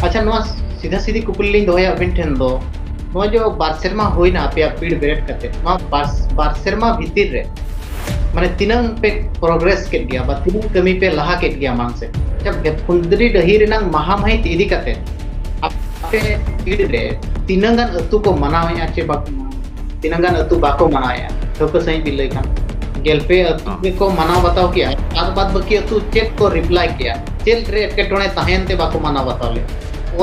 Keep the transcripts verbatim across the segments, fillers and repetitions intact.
ᱟᱪᱪᱷᱟ, ᱱᱚᱣᱟ ᱥᱤᱫᱷᱟ ᱥᱤᱫᱷᱤ ᱠᱩᱠᱞᱤ ᱞᱤᱧ ᱫᱚᱦᱚᱭᱟ ᱟᱹᱵᱤᱱ ᱴᱷᱮᱱ ᱫᱚ, ᱱᱚᱣᱟ ᱡᱮ ᱵᱟᱨ ᱥᱮᱨᱢᱟ ᱦᱩᱭᱱᱟ ᱟᱯᱮᱭᱟᱜ ᱯᱤᱲ ᱵᱮᱨᱮᱫ ᱠᱟᱛᱮ, ᱱᱚᱣᱟ ᱵᱟᱨ, ᱵᱟᱨ ᱥᱮᱨᱢᱟ ᱵᱷᱤᱛᱤᱨ ᱨᱮ ᱢᱟᱱᱮ ᱛᱤᱱᱟᱹᱝ ᱯᱮ ᱯᱨᱚᱜᱨᱮᱥ ᱠᱮᱫ ᱜᱮᱭᱟ ᱵᱟ ᱛᱤᱱᱟᱹᱝ ᱠᱟᱹᱢᱤ ᱯᱮ ᱞᱟᱦᱟ ᱠᱮᱫ ᱜᱮᱭᱟ ᱢᱟᱲᱟᱝ ᱥᱮᱫ? ᱟᱪᱪᱷᱟ, ᱵᱮᱛᱠᱩᱸᱫᱽᱨᱤ ᱰᱟᱹᱦᱤ ᱨᱮᱱᱟᱝ ᱢᱟᱦᱟ ᱢᱟᱹᱦᱤᱛ ᱤᱫᱤ ᱠᱟᱛᱮ ᱟᱯᱮ ᱯᱤᱲ ᱨᱮ ᱛᱤᱱᱟᱹᱝ ᱜᱟᱱ ᱟᱹᱛᱩ ᱠᱚ ᱢᱟᱱᱟᱣᱮᱫᱼᱟ ᱪᱮ ᱵᱟᱠᱚ ᱢᱟᱱᱟᱣᱮᱫᱼᱟ? ᱛᱤᱱᱟᱹᱝ ᱜᱟᱱ ᱟᱹᱛᱩ ᱵᱟᱠᱚ ᱢᱟᱱᱟᱣᱮᱫᱼᱟ? ᱴᱷᱟᱹᱣᱠᱟᱹ ᱥᱟᱺᱦᱤᱡ ᱵᱤᱱ ᱞᱟᱹᱭ ᱠᱷᱟᱱ᱾ ᱜᱮᱞ ᱯᱮ ᱟᱹᱛᱩ ᱦᱚᱸ᱾ ᱜᱮᱠᱚ ᱢᱟᱱᱟᱣ ᱵᱟᱛᱟᱣ ᱠᱮᱜᱼᱟ, ᱟᱨ ᱵᱟᱫ ᱵᱟᱹᱠᱤ ᱟᱹᱛᱩ ᱪᱮᱫ ᱠᱚ ᱨᱤᱯᱞᱟᱭ ᱠᱮᱜᱼᱟ? ᱪᱮᱫ ᱨᱮ ᱮᱴᱠᱮᱴᱚᱬᱮ ᱛᱟᱦᱮᱸᱭᱮᱱ ᱛᱮ ᱵᱟᱠᱚ ᱢᱟᱱᱟᱣ ᱵᱟᱛᱟᱣ ᱞᱮᱫᱼᱟ?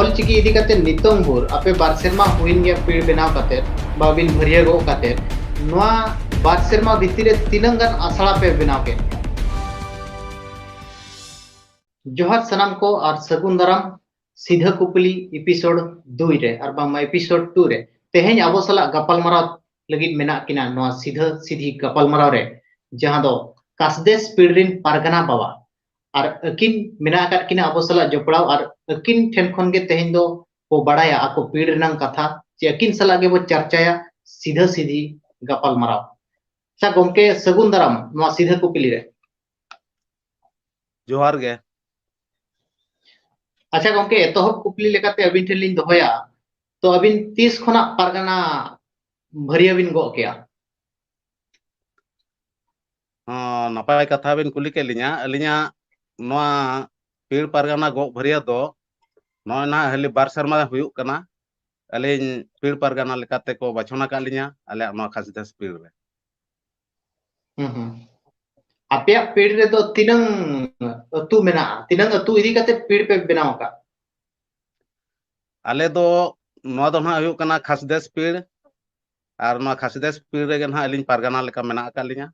ᱚᱞ ᱪᱤᱠᱤ ᱤᱫᱤ ᱠᱟᱛᱮ ᱱᱤᱛᱚᱝ ᱵᱷᱳᱨ ᱟᱯᱮ ᱵᱟᱨ ᱥᱮᱨᱢᱟ ᱦᱩᱭᱮᱱ ᱜᱮᱭᱟ ᱯᱤᱲ ᱵᱮᱱᱟᱣ ᱠᱟᱛᱮ, ᱵᱟᱵᱤᱱ ᱵᱷᱟᱹᱨᱭᱟᱹ ᱜᱚᱜ ᱠᱟᱛᱮ, ᱱᱚᱣᱟ ᱵᱟᱨ ᱥᱮᱨᱢᱟ ᱵᱷᱤᱛᱤᱨ ᱨᱮ ᱛᱤᱱᱟᱹᱝ ᱜᱟᱱ ᱟᱥᱲᱟ ᱯᱮ ᱵᱮᱱᱟᱣ ᱠᱮᱫ? ᱡᱚᱦᱟᱨ ᱥᱟᱱᱟᱢ ᱠᱚ ᱟᱨ ᱥᱟᱹᱜᱩᱱ ᱫᱟᱨᱟᱢ ᱥᱤᱫᱷᱟᱹ ᱠᱩᱯᱞᱤ ᱮᱯᱤᱥᱳᱰ ᱫᱩᱭ ᱨᱮ, ᱟᱨ ᱵᱟᱝᱢᱟ ᱮᱯᱤᱥᱳᱰ ᱴᱩ ᱨᱮ᱾ ᱛᱮᱦᱮᱧ ᱟᱵᱚ ᱥᱟᱞᱟᱜ ᱜᱟᱯᱟᱞᱢᱟᱨᱟᱣ ᱞᱟᱹᱜᱤᱫ ᱢᱮᱱᱟᱜ ᱠᱤᱱᱟ ᱱᱚᱣᱟ ᱥᱤᱫᱷᱟᱹ ᱥᱤᱫᱷᱤ ᱜᱟᱯᱟᱞᱢᱟᱨᱟᱣ ᱨᱮ, ᱡᱟᱦᱟᱸ ᱫᱚ ᱠᱟᱥᱫᱮᱥ ᱯᱤᱲ ᱨᱤᱱ ᱯᱟᱨᱜᱟᱱᱟ ᱵᱟᱵᱟ, ᱟᱨ ᱟᱹᱠᱤᱱ ᱢᱮᱱᱟᱜ ᱟᱠᱟᱫ ᱠᱤᱱᱟ ᱟᱵᱚ ᱥᱟᱞᱟᱜ ᱡᱚᱯᱲᱟᱣ, ᱟᱨ ᱟᱹᱠᱤᱱ ᱴᱷᱮᱱ ᱠᱷᱚᱱ ᱜᱮ ᱛᱮᱦᱮᱧ ᱫᱚ ᱵᱚ ᱵᱟᱲᱟᱭᱟ ᱟᱠᱚ ᱯᱤᱲ ᱨᱮᱱᱟᱝ ᱠᱟᱛᱷᱟ, ᱪᱮ ᱟᱹᱠᱤᱱ ᱥᱟᱞᱟᱜ ᱜᱮᱵᱚ ᱪᱟᱨᱪᱟᱭᱟ ᱥᱤᱫᱷᱟᱹ ᱥᱤᱫᱷᱤ ᱜᱟᱯᱟᱞᱢᱟᱨᱟᱣ᱾ ᱟᱪᱪᱷᱟ ᱜᱚᱢᱠᱮ, ᱥᱟᱹᱜᱩᱱ ᱫᱟᱨᱟᱢ ᱱᱚᱣᱟ ᱥᱤᱫᱷᱟᱹ ᱠᱩᱯᱞᱤ ᱨᱮ᱾ ᱡᱚᱦᱟᱨ ᱜᱮ᱾ ᱟᱪᱪᱷᱟ ᱜᱚᱢᱠᱮ, ᱮᱛᱚᱦᱚᱵ ᱠᱩᱠᱞᱤ ᱞᱮᱠᱟᱛᱮ ᱟᱹᱵᱤᱱ ᱴᱷᱮᱱ ᱞᱤᱧ ᱫᱚᱦᱚᱭᱟ, ᱛᱚ ᱟᱹᱵᱤᱱ ᱛᱤᱥ ᱠᱷᱚᱱᱟᱜ ᱯᱟᱨᱜᱟᱱᱟ ᱵᱷᱟᱹᱨᱭᱟᱹ ᱵᱤᱱ ᱜᱚᱜ ᱠᱮᱜᱼᱟ? ᱦᱚᱸ, ᱱᱟᱯᱟᱭ ᱠᱟᱛᱷᱟ ᱵᱤᱱ ᱠᱩᱞᱤ ᱠᱮᱫ ᱞᱤᱧᱟ᱾ ᱟᱹᱞᱤᱧᱟᱜ ᱱᱚᱣᱟ ᱯᱤᱲ ᱯᱟᱨᱜᱟᱱᱟ ᱜᱚᱜ ᱵᱷᱟᱹᱨᱭᱟᱹ ᱫᱚ ᱱᱚᱜᱼᱚᱭ ᱱᱟᱦᱟᱜ ᱦᱟᱹᱞᱤ ᱵᱟᱨ ᱥᱮᱨᱢᱟ ᱦᱩᱭᱩᱜ ᱠᱟᱱᱟ᱾ ᱟᱹᱞᱤᱧ ᱯᱤᱲ ᱯᱟᱨᱜᱟᱱᱟ ᱞᱮᱠᱟᱛᱮ ᱠᱚ ᱵᱟᱪᱷᱚᱱ ᱟᱠᱟᱫ ᱞᱤᱧᱟ ᱟᱞᱮᱭᱟᱜ ᱱᱚᱣᱟ ᱠᱷᱟᱥᱤᱫᱟᱥ ᱯᱤᱲ ᱨᱮ᱾ ᱦᱩᱸ, ᱦᱩᱸ᱾ ᱟᱯᱮᱭᱟᱜ ᱯᱤᱲ ᱨᱮᱫᱚ ᱛᱤᱱᱟᱹᱝ ᱟᱹᱛᱩ ᱢᱮᱱᱟᱜᱼᱟ? ᱛᱤᱱᱟᱹᱝ ᱟᱹᱛᱩ ᱤᱫᱤ ᱠᱟᱛᱮ ᱯᱤᱲ ᱯᱮ ᱵᱮᱱᱟᱣ ᱟᱠᱟᱫ? ᱟᱞᱮ ᱫᱚ ᱱᱚᱣᱟ ᱫᱚ ᱱᱟᱦᱟᱜ ᱦᱩᱭᱩᱜ ᱠᱟᱱᱟ ᱠᱷᱟᱥᱫᱮᱥ ᱯᱤᱲ, ᱟᱨ ᱱᱚᱣᱟ ᱠᱷᱟᱥᱫᱮᱥ ᱯᱤᱲ ᱨᱮᱜᱮ ᱱᱟᱦᱟᱜ ᱟᱹᱞᱤᱧ ᱯᱟᱨᱜᱟᱱᱟ ᱞᱮᱠᱟ ᱢᱮᱱᱟᱜ ᱟᱠᱟᱫ ᱞᱤᱧᱟ᱾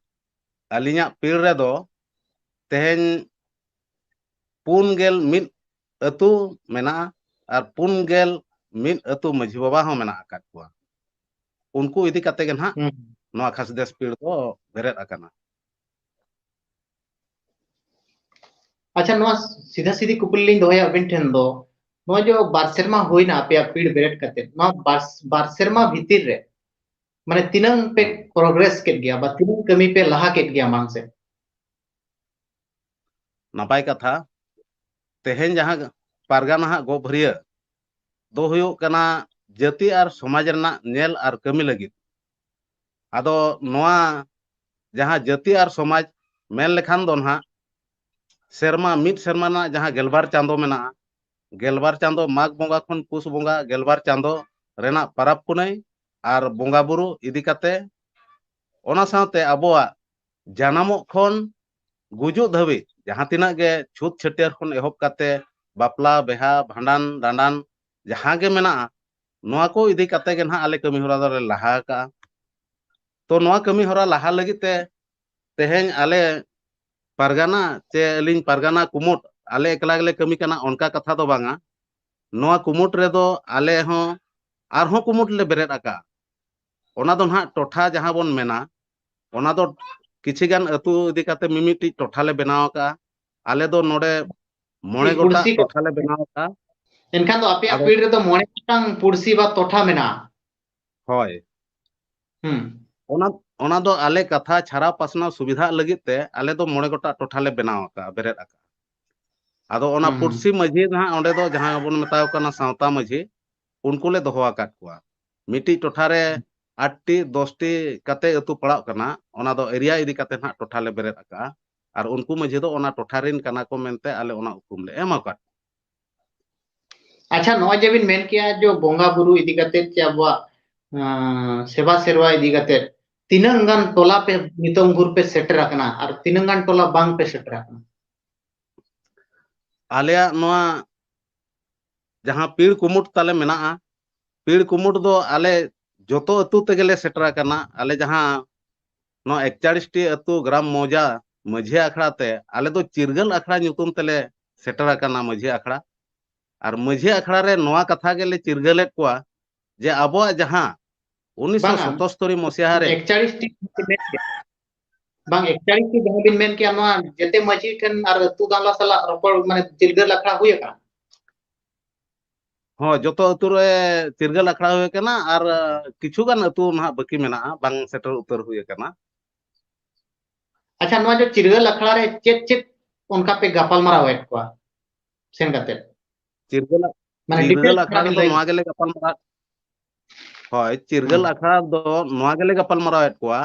ᱟᱹᱞᱤᱧᱟᱜ ᱯᱤᱲ ᱨᱮᱫᱚ ᱛᱮᱦᱮᱧ ᱯᱩᱱ ᱜᱮᱞ ᱢᱤᱫ ᱟᱹᱛᱩ ᱢᱮᱱᱟᱜᱼᱟ, ᱟᱨ ᱯᱩᱱ ᱜᱮᱞ ᱢᱤᱫ ᱟᱹᱛᱩ ᱢᱟᱹᱡᱷᱤ ᱵᱟᱵᱟ ᱦᱚᱸ ᱢᱮᱱᱟᱜ ᱟᱠᱟᱫ ᱠᱚᱣᱟ᱾ ᱩᱱᱠᱩ ᱤᱫᱤ ᱠᱟᱛᱮ ᱜᱮ ᱱᱟᱦᱟᱜ ᱦᱩᱸ᱾ ᱱᱚᱣᱟ ᱠᱷᱟᱥᱫᱮᱥ ᱯᱤᱲ ᱫᱚ ᱵᱮᱨᱮᱫ ᱟᱠᱟᱱᱟ᱾ ᱟᱪᱪᱷᱟ, ᱱᱚᱣᱟ ᱥᱤᱫᱷᱟᱹ ᱥᱤᱫᱷᱤ ᱠᱩᱠᱞᱤ ᱞᱤᱧ ᱫᱚᱦᱚᱭᱟ ᱟᱵᱤᱱ ᱴᱷᱮᱱ ᱫᱚ, ᱱᱚᱣᱟ ᱡᱮ ᱵᱟᱨ ᱥᱮᱨᱢᱟ ᱦᱩᱭᱱᱟ ᱟᱯᱮᱭᱟᱜ ᱯᱤᱲ ᱵᱮᱨᱮᱫ ᱠᱟᱛᱮ, ᱱᱚᱣᱟ ᱵᱟᱨ, ᱵᱟᱨ ᱥᱮᱨᱢᱟ ᱵᱷᱤᱛᱤᱨ ᱨᱮ ᱢᱟᱱᱮ ᱛᱤᱱᱟᱹᱝ ᱯᱮ ᱦᱩᱸ᱾ ᱯᱨᱚᱜᱨᱮᱥ ᱠᱮᱫ ᱜᱮᱭᱟ ᱵᱟ ᱛᱤᱱᱟᱹᱝ ᱠᱟᱹᱢᱤ ᱯᱮ ᱞᱟᱦᱟ ᱠᱮᱫ ᱜᱮᱭᱟ ᱢᱟᱲᱟᱝ ᱥᱮᱫ? ᱱᱟᱯᱟᱭ ᱠᱟᱛᱷᱟ᱾ ᱛᱮᱦᱮᱧ ᱡᱟᱦᱟᱸ ᱯᱟᱨᱜᱟᱱᱟ ᱦᱟᱸᱜ ᱜᱚᱜ ᱵᱷᱟᱹᱨᱭᱟᱹ ᱫᱚ ᱦᱩᱭᱩᱜ ᱠᱟᱱᱟ ᱡᱟᱹᱛᱤ ᱟᱨ ᱥᱚᱢᱟᱡᱽ ᱨᱮᱱᱟᱜ ᱧᱮᱞ ᱟᱨ ᱠᱟᱹᱢᱤ ᱞᱟᱹᱜᱤᱫ᱾ ᱟᱫᱚ ᱱᱚᱣᱟ ᱡᱟᱦᱟᱸ ᱡᱟᱹᱛᱤ ᱟᱨ ᱥᱚᱢᱟᱡᱽ ᱢᱮᱱ ᱞᱮᱠᱷᱟᱱ ᱫᱚ ᱱᱟᱦᱟᱜ ᱥᱮᱨᱢᱟ, ᱢᱤᱫ ᱥᱮᱨᱢᱟ ᱨᱮᱱᱟᱜ ᱡᱟᱦᱟᱸ ᱜᱮᱞᱵᱟᱨ ᱪᱟᱸᱫᱚ ᱢᱮᱱᱟᱜᱼᱟ, ᱜᱮᱞᱵᱟᱨ ᱪᱟᱸᱫᱚ, ᱢᱟᱜᱽ ᱵᱚᱸᱜᱟ ᱠᱷᱚᱱ ᱯᱩᱥ ᱵᱚᱸᱜᱟ, ᱜᱮᱞᱵᱟᱨ ᱪᱟᱸᱫᱚ ᱨᱮᱱᱟᱜ ᱯᱟᱨᱟᱵᱽ ᱯᱩᱱᱟᱹᱭ ᱟᱨ ᱵᱚᱸᱜᱟ ᱵᱩᱨᱩ ᱤᱫᱤ ᱠᱟᱛᱮ, ᱚᱱᱟ ᱥᱟᱶᱛᱮ ᱟᱵᱚᱣᱟᱜ ᱡᱟᱱᱟᱢᱚᱜ ᱠᱷᱚᱱ ᱜᱩᱡᱩᱜ ᱫᱷᱟᱹᱵᱤᱡ ᱡᱟᱦᱟᱸ ᱛᱤᱱᱟᱹᱜ ᱜᱮ ᱪᱷᱩᱛ ᱪᱷᱟᱹᱴᱭᱟᱹᱨ ᱠᱷᱚᱱ ᱮᱦᱚᱵ ᱠᱟᱛᱮ ᱵᱟᱯᱞᱟ, ᱵᱮᱦᱟ, ᱵᱷᱟᱸᱰᱟᱱ, ᱰᱟᱸᱰᱟᱱ ᱡᱟᱦᱟᱸ ᱜᱮ ᱢᱮᱱᱟᱜᱼᱟ, ᱱᱚᱣᱟ ᱠᱚ ᱤᱫᱤ ᱠᱟᱛᱮ ᱜᱮ ᱱᱟᱦᱟᱜ ᱟᱞᱮ ᱠᱟᱹᱢᱤ ᱦᱚᱨᱟ ᱫᱚᱞᱮ ᱞᱟᱦᱟ ᱟᱠᱟᱜᱼᱟ᱾ ᱛᱚ ᱱᱚᱣᱟ ᱠᱟᱹᱢᱤ ᱦᱚᱨᱟ ᱞᱟᱦᱟ ᱞᱟᱹᱜᱤᱫ ᱛᱮ ᱛᱮᱦᱮᱧ ᱟᱞᱮ ᱯᱟᱨᱜᱟᱱᱟ ᱪᱮ ᱟᱹᱞᱤᱧ ᱯᱟᱨᱜᱟᱱᱟ ᱠᱩᱢᱩᱴ ᱟᱞᱮ ᱮᱠᱞᱟ ᱜᱮᱞᱮ ᱠᱟᱹᱢᱤ ᱠᱟᱱᱟ, ᱚᱱᱠᱟ ᱠᱟᱛᱷᱟ ᱫᱚ ᱵᱟᱝᱟ᱾ ᱱᱚᱣᱟ ᱠᱩᱢᱩᱴ ᱨᱮᱫᱚ ᱟᱞᱮ ᱦᱚᱸ ᱟᱨᱦᱚᱸ ᱠᱩᱢᱩᱴ ᱞᱮ ᱵᱮᱨᱮᱫ ᱟᱠᱟᱫᱼᱟ᱾ ᱚᱱᱟ ᱫᱚ ᱱᱟᱦᱟᱜ ᱴᱚᱴᱷᱟ ᱡᱟᱦᱟᱸ ᱵᱚᱱ ᱢᱮᱱᱟ, ᱚᱱᱟ ᱫᱚ ᱠᱤᱪᱷᱤ ᱜᱟᱱ ᱟᱹᱛᱩ ᱤᱫᱤ ᱠᱟᱛᱮ ᱢᱤᱢᱤᱫᱴᱤᱡ ᱴᱚᱴᱷᱟ ᱞᱮ ᱵᱮᱱᱟᱣ ᱟᱠᱟᱫᱼᱟ᱾ ᱟᱞᱮ ᱫᱚ ᱱᱚᱰᱮ ᱢᱚᱬᱮ ᱜᱚᱴᱟᱝ ᱯᱩᱲᱥᱤ ᱠᱚ- ᱴᱚᱴᱷᱟ ᱞᱮ ᱵᱮᱱᱟᱣ ᱟᱠᱟᱫᱼᱟ᱾ ᱮᱱᱠᱷᱟᱱ ᱫᱚ ᱟᱯᱮᱭᱟᱜ ᱟᱫᱚ ᱯᱤᱲ ᱨᱮᱫᱚ ᱢᱚᱬᱮ ᱜᱚᱴᱟᱝ ᱯᱩᱲᱥᱤ ᱵᱟ ᱴᱚᱴᱷᱟ ᱢᱮᱱᱟᱜᱼᱟ᱾ ᱦᱳᱭ᱾ ᱦᱩᱸ᱾ ᱚᱱᱟ, ᱚᱱᱟ ᱫᱚ ᱟᱞᱮ ᱠᱟᱛᱷᱟ ᱪᱷᱟᱨᱟᱣ ᱯᱟᱥᱱᱟᱣ ᱥᱩᱵᱤᱫᱷᱟ ᱞᱟᱹᱜᱤᱫ ᱛᱮ ᱟᱞᱮ ᱫᱚ ᱢᱚᱬᱮ ᱜᱚᱴᱟᱝ ᱴᱚᱴᱷᱟ ᱞᱮ ᱵᱮᱱᱟᱣ ᱟᱠᱟᱫᱼᱟ, ᱵᱮᱨᱮᱫ ᱟᱠᱟᱫᱼᱟ᱾ ᱟᱫᱚ ᱚᱱᱟ ᱦᱩᱸ, ᱦᱩᱸ᱾ ᱯᱩᱲᱥᱤ ᱢᱟᱹᱡᱷᱤ ᱱᱟᱦᱟᱜ ᱚᱸᱰᱮ ᱫᱚ ᱡᱟᱦᱟᱸ ᱵᱚᱱ ᱢᱮᱛᱟᱣ ᱠᱟᱱᱟ ᱥᱟᱶᱛᱟ ᱢᱟᱹᱡᱷᱤ, ᱩᱱᱠᱩ ᱞᱮ ᱫᱚᱦᱚ ᱟᱠᱟᱫ ᱠᱚᱣᱟ᱾ ᱢᱤᱫᱴᱤᱡ ᱴᱚᱴᱷᱟ ᱨᱮ ᱟᱴ ᱴᱤ, ᱫᱚᱥ ᱴᱤ ᱠᱟᱛᱮ ᱟᱹᱛᱩ ᱯᱟᱲᱟᱜ ᱠᱟᱱᱟ, ᱚᱱᱟ ᱫᱚ ᱮᱨᱤᱭᱟ ᱤᱫᱤ ᱠᱟᱛᱮ ᱱᱟᱦᱟᱜ ᱴᱚᱴᱷᱟ ᱞᱮ ᱵᱮᱨᱮᱫ ᱟᱠᱟᱫᱼᱟ᱾ ᱟᱨ ᱩᱱᱠᱩ ᱢᱟᱹᱡᱷᱤ ᱫᱚ ᱚᱱᱟ ᱴᱚᱴᱷᱟ ᱨᱮᱱ ᱠᱟᱱᱟ ᱠᱚ ᱢᱮᱱᱛᱮ ᱟᱞᱮ ᱚᱱᱟ ᱩᱯᱨᱩᱢ ᱞᱮ ᱮᱢ ᱟᱠᱟᱫ ᱠᱚᱣᱟ᱾ ᱟᱪᱪᱷᱟ, ᱱᱚᱜᱼᱚᱭ ᱡᱮ ᱵᱤᱱ ᱢᱮᱱ ᱠᱮᱜᱼᱟ ᱡᱮ ᱵᱚᱸᱜᱟ ᱵᱩᱨᱩ ᱤᱫᱤ ᱠᱟᱛᱮ ᱪᱮ ᱟᱵᱚᱣᱟᱜ, ᱟᱸ, ᱥᱮᱵᱟ ᱥᱮᱨᱣᱟ ᱤᱫᱤ ᱠᱟᱛᱮ ᱛᱤᱱᱟᱹᱝ ᱜᱟᱱ ᱴᱚᱞᱟ ᱯᱮ ᱱᱤᱛᱚᱝ ᱵᱷᱳᱨ ᱯᱮ ᱥᱮᱴᱮᱨ ᱟᱠᱟᱱᱟ ᱟᱨ ᱛᱤᱱᱟᱹᱝ ᱜᱟᱱ ᱴᱚᱞᱟ ᱵᱟᱝ ᱯᱮ ᱥᱮᱴᱮᱨ ᱟᱠᱟᱱᱟ? ᱟᱞᱮᱭᱟᱜ ᱱᱚᱣᱟ ᱡᱟᱦᱟᱸ ᱯᱤᱲ ᱠᱩᱢᱩᱴ ᱛᱟᱞᱮ ᱢᱮᱱᱟᱜᱼᱟ, ᱯᱤᱲ ᱠᱩᱢᱩᱴ ᱫᱚ ᱟᱞᱮ ᱡᱚᱛᱚ ᱟᱹᱛᱩ ᱛᱮᱜᱮᱞᱮ ᱥᱮᱴᱮᱨ ᱟᱠᱟᱱᱟ᱾ ᱟᱞᱮ ᱡᱟᱦᱟᱸ ᱱᱚᱣᱟ ᱮᱠᱪᱟᱲᱤᱥ ᱴᱤ ᱟᱹᱛᱩ ᱜᱨᱟᱢ ᱢᱚᱣᱡᱟ ᱢᱟᱹᱡᱷᱤ ᱟᱠᱷᱲᱟ ᱛᱮ ᱟᱞᱮ ᱫᱚ ᱪᱤᱨᱜᱟᱹᱞ ᱟᱠᱷᱲᱟ ᱧᱩᱛᱩᱢ ᱛᱮᱞᱮ ᱥᱮᱴᱮᱨ ᱟᱠᱟᱱᱟ ᱢᱟᱹᱡᱷᱤ ᱟᱠᱷᱲᱟ᱾ ᱟᱨ ᱢᱟᱹᱡᱷᱤ ᱟᱠᱷᱲᱟ ᱨᱮ ᱱᱚᱣᱟ ᱠᱟᱛᱷᱟ ᱜᱮᱞᱮ ᱪᱤᱨᱜᱟᱹᱞᱮᱫ ᱠᱚᱣᱟ ᱡᱮ ᱟᱵᱚᱣᱟᱜ ᱡᱟᱦᱟᱸ ᱵᱟᱝᱟ, ᱩᱱᱤᱥᱥᱚ ᱥᱚᱛᱚᱥᱛᱚᱨᱤ ᱢᱚᱥᱤᱦᱟ ᱨᱮ ᱮᱠᱪᱟᱲᱤᱥ ᱴᱤ ᱵᱟᱝ, ᱮᱠᱪᱟᱲᱤᱥ ᱴᱤ ᱡᱟᱦᱟᱸ ᱵᱤᱱ ᱢᱮᱱ ᱠᱮᱜᱼᱟ, ᱱᱚᱣᱟ ᱡᱮᱛᱮ ᱢᱟᱹᱡᱷᱤ ᱴᱷᱮᱱ ᱟᱨ ᱟᱹᱛᱩ ᱜᱟᱶᱞᱟ ᱥᱟᱞᱟᱜ ᱨᱚᱯᱚᱲ, ᱢᱟᱱᱮ, ᱪᱤᱨᱜᱟᱹᱞ ᱟᱠᱷᱲᱟ ᱦᱩᱭ ᱟᱠᱟᱱᱟ? ᱦᱚᱸ, ᱡᱚᱛᱚ ᱟᱹᱛᱩ ᱨᱮ ᱪᱤᱨᱜᱟᱹᱞ ᱟᱠᱷᱲᱟ ᱦᱩᱭ ᱟᱠᱟᱱᱟ ᱟᱨ ᱠᱤᱪᱷᱩ ᱜᱟᱱ ᱟᱹᱛᱩ ᱱᱟᱦᱟᱜ ᱵᱟᱹᱠᱤ ᱢᱮᱱᱟᱜᱼᱟ, ᱵᱟᱝ ᱥᱮᱴᱮᱨ ᱩᱛᱟᱹᱨ ᱦᱩᱭ ᱟᱠᱟᱱᱟ᱾ ᱟᱪᱪᱷᱟ, ᱱᱚᱣᱟ ᱡᱮ ᱪᱤᱨᱜᱟᱹᱞ ᱟᱠᱷᱲᱟ ᱨᱮ ᱪᱮᱫ ᱪᱮᱫ ᱚᱱᱠᱟ ᱯᱮ ᱜᱟᱯᱟᱞ ᱢᱟᱨᱟᱣ ᱮᱫ ᱠᱚᱣᱟ ᱥᱮᱱ ᱠᱟᱛᱮ? ᱪᱤᱨᱜᱟᱹᱞ ᱟᱜ- ᱢᱟᱱᱮ ᱪᱤᱨᱜᱟᱹᱞ ᱟᱠᱷᱲᱟ ᱨᱮᱫᱚ ᱱᱚᱣᱟ ᱜᱮᱞᱮ ᱜᱟᱯᱟᱞ ᱢᱟᱨᱟᱣ ᱦᱳᱭ, ᱪᱤᱨᱜᱟᱹᱞ ᱟᱠᱷᱲᱟ ᱫᱚ ᱱᱚᱣᱟ ᱜᱮᱞᱮ ᱜᱟᱯᱟᱞ ᱢᱟᱨᱟᱣᱮᱫ ᱠᱚᱣᱟ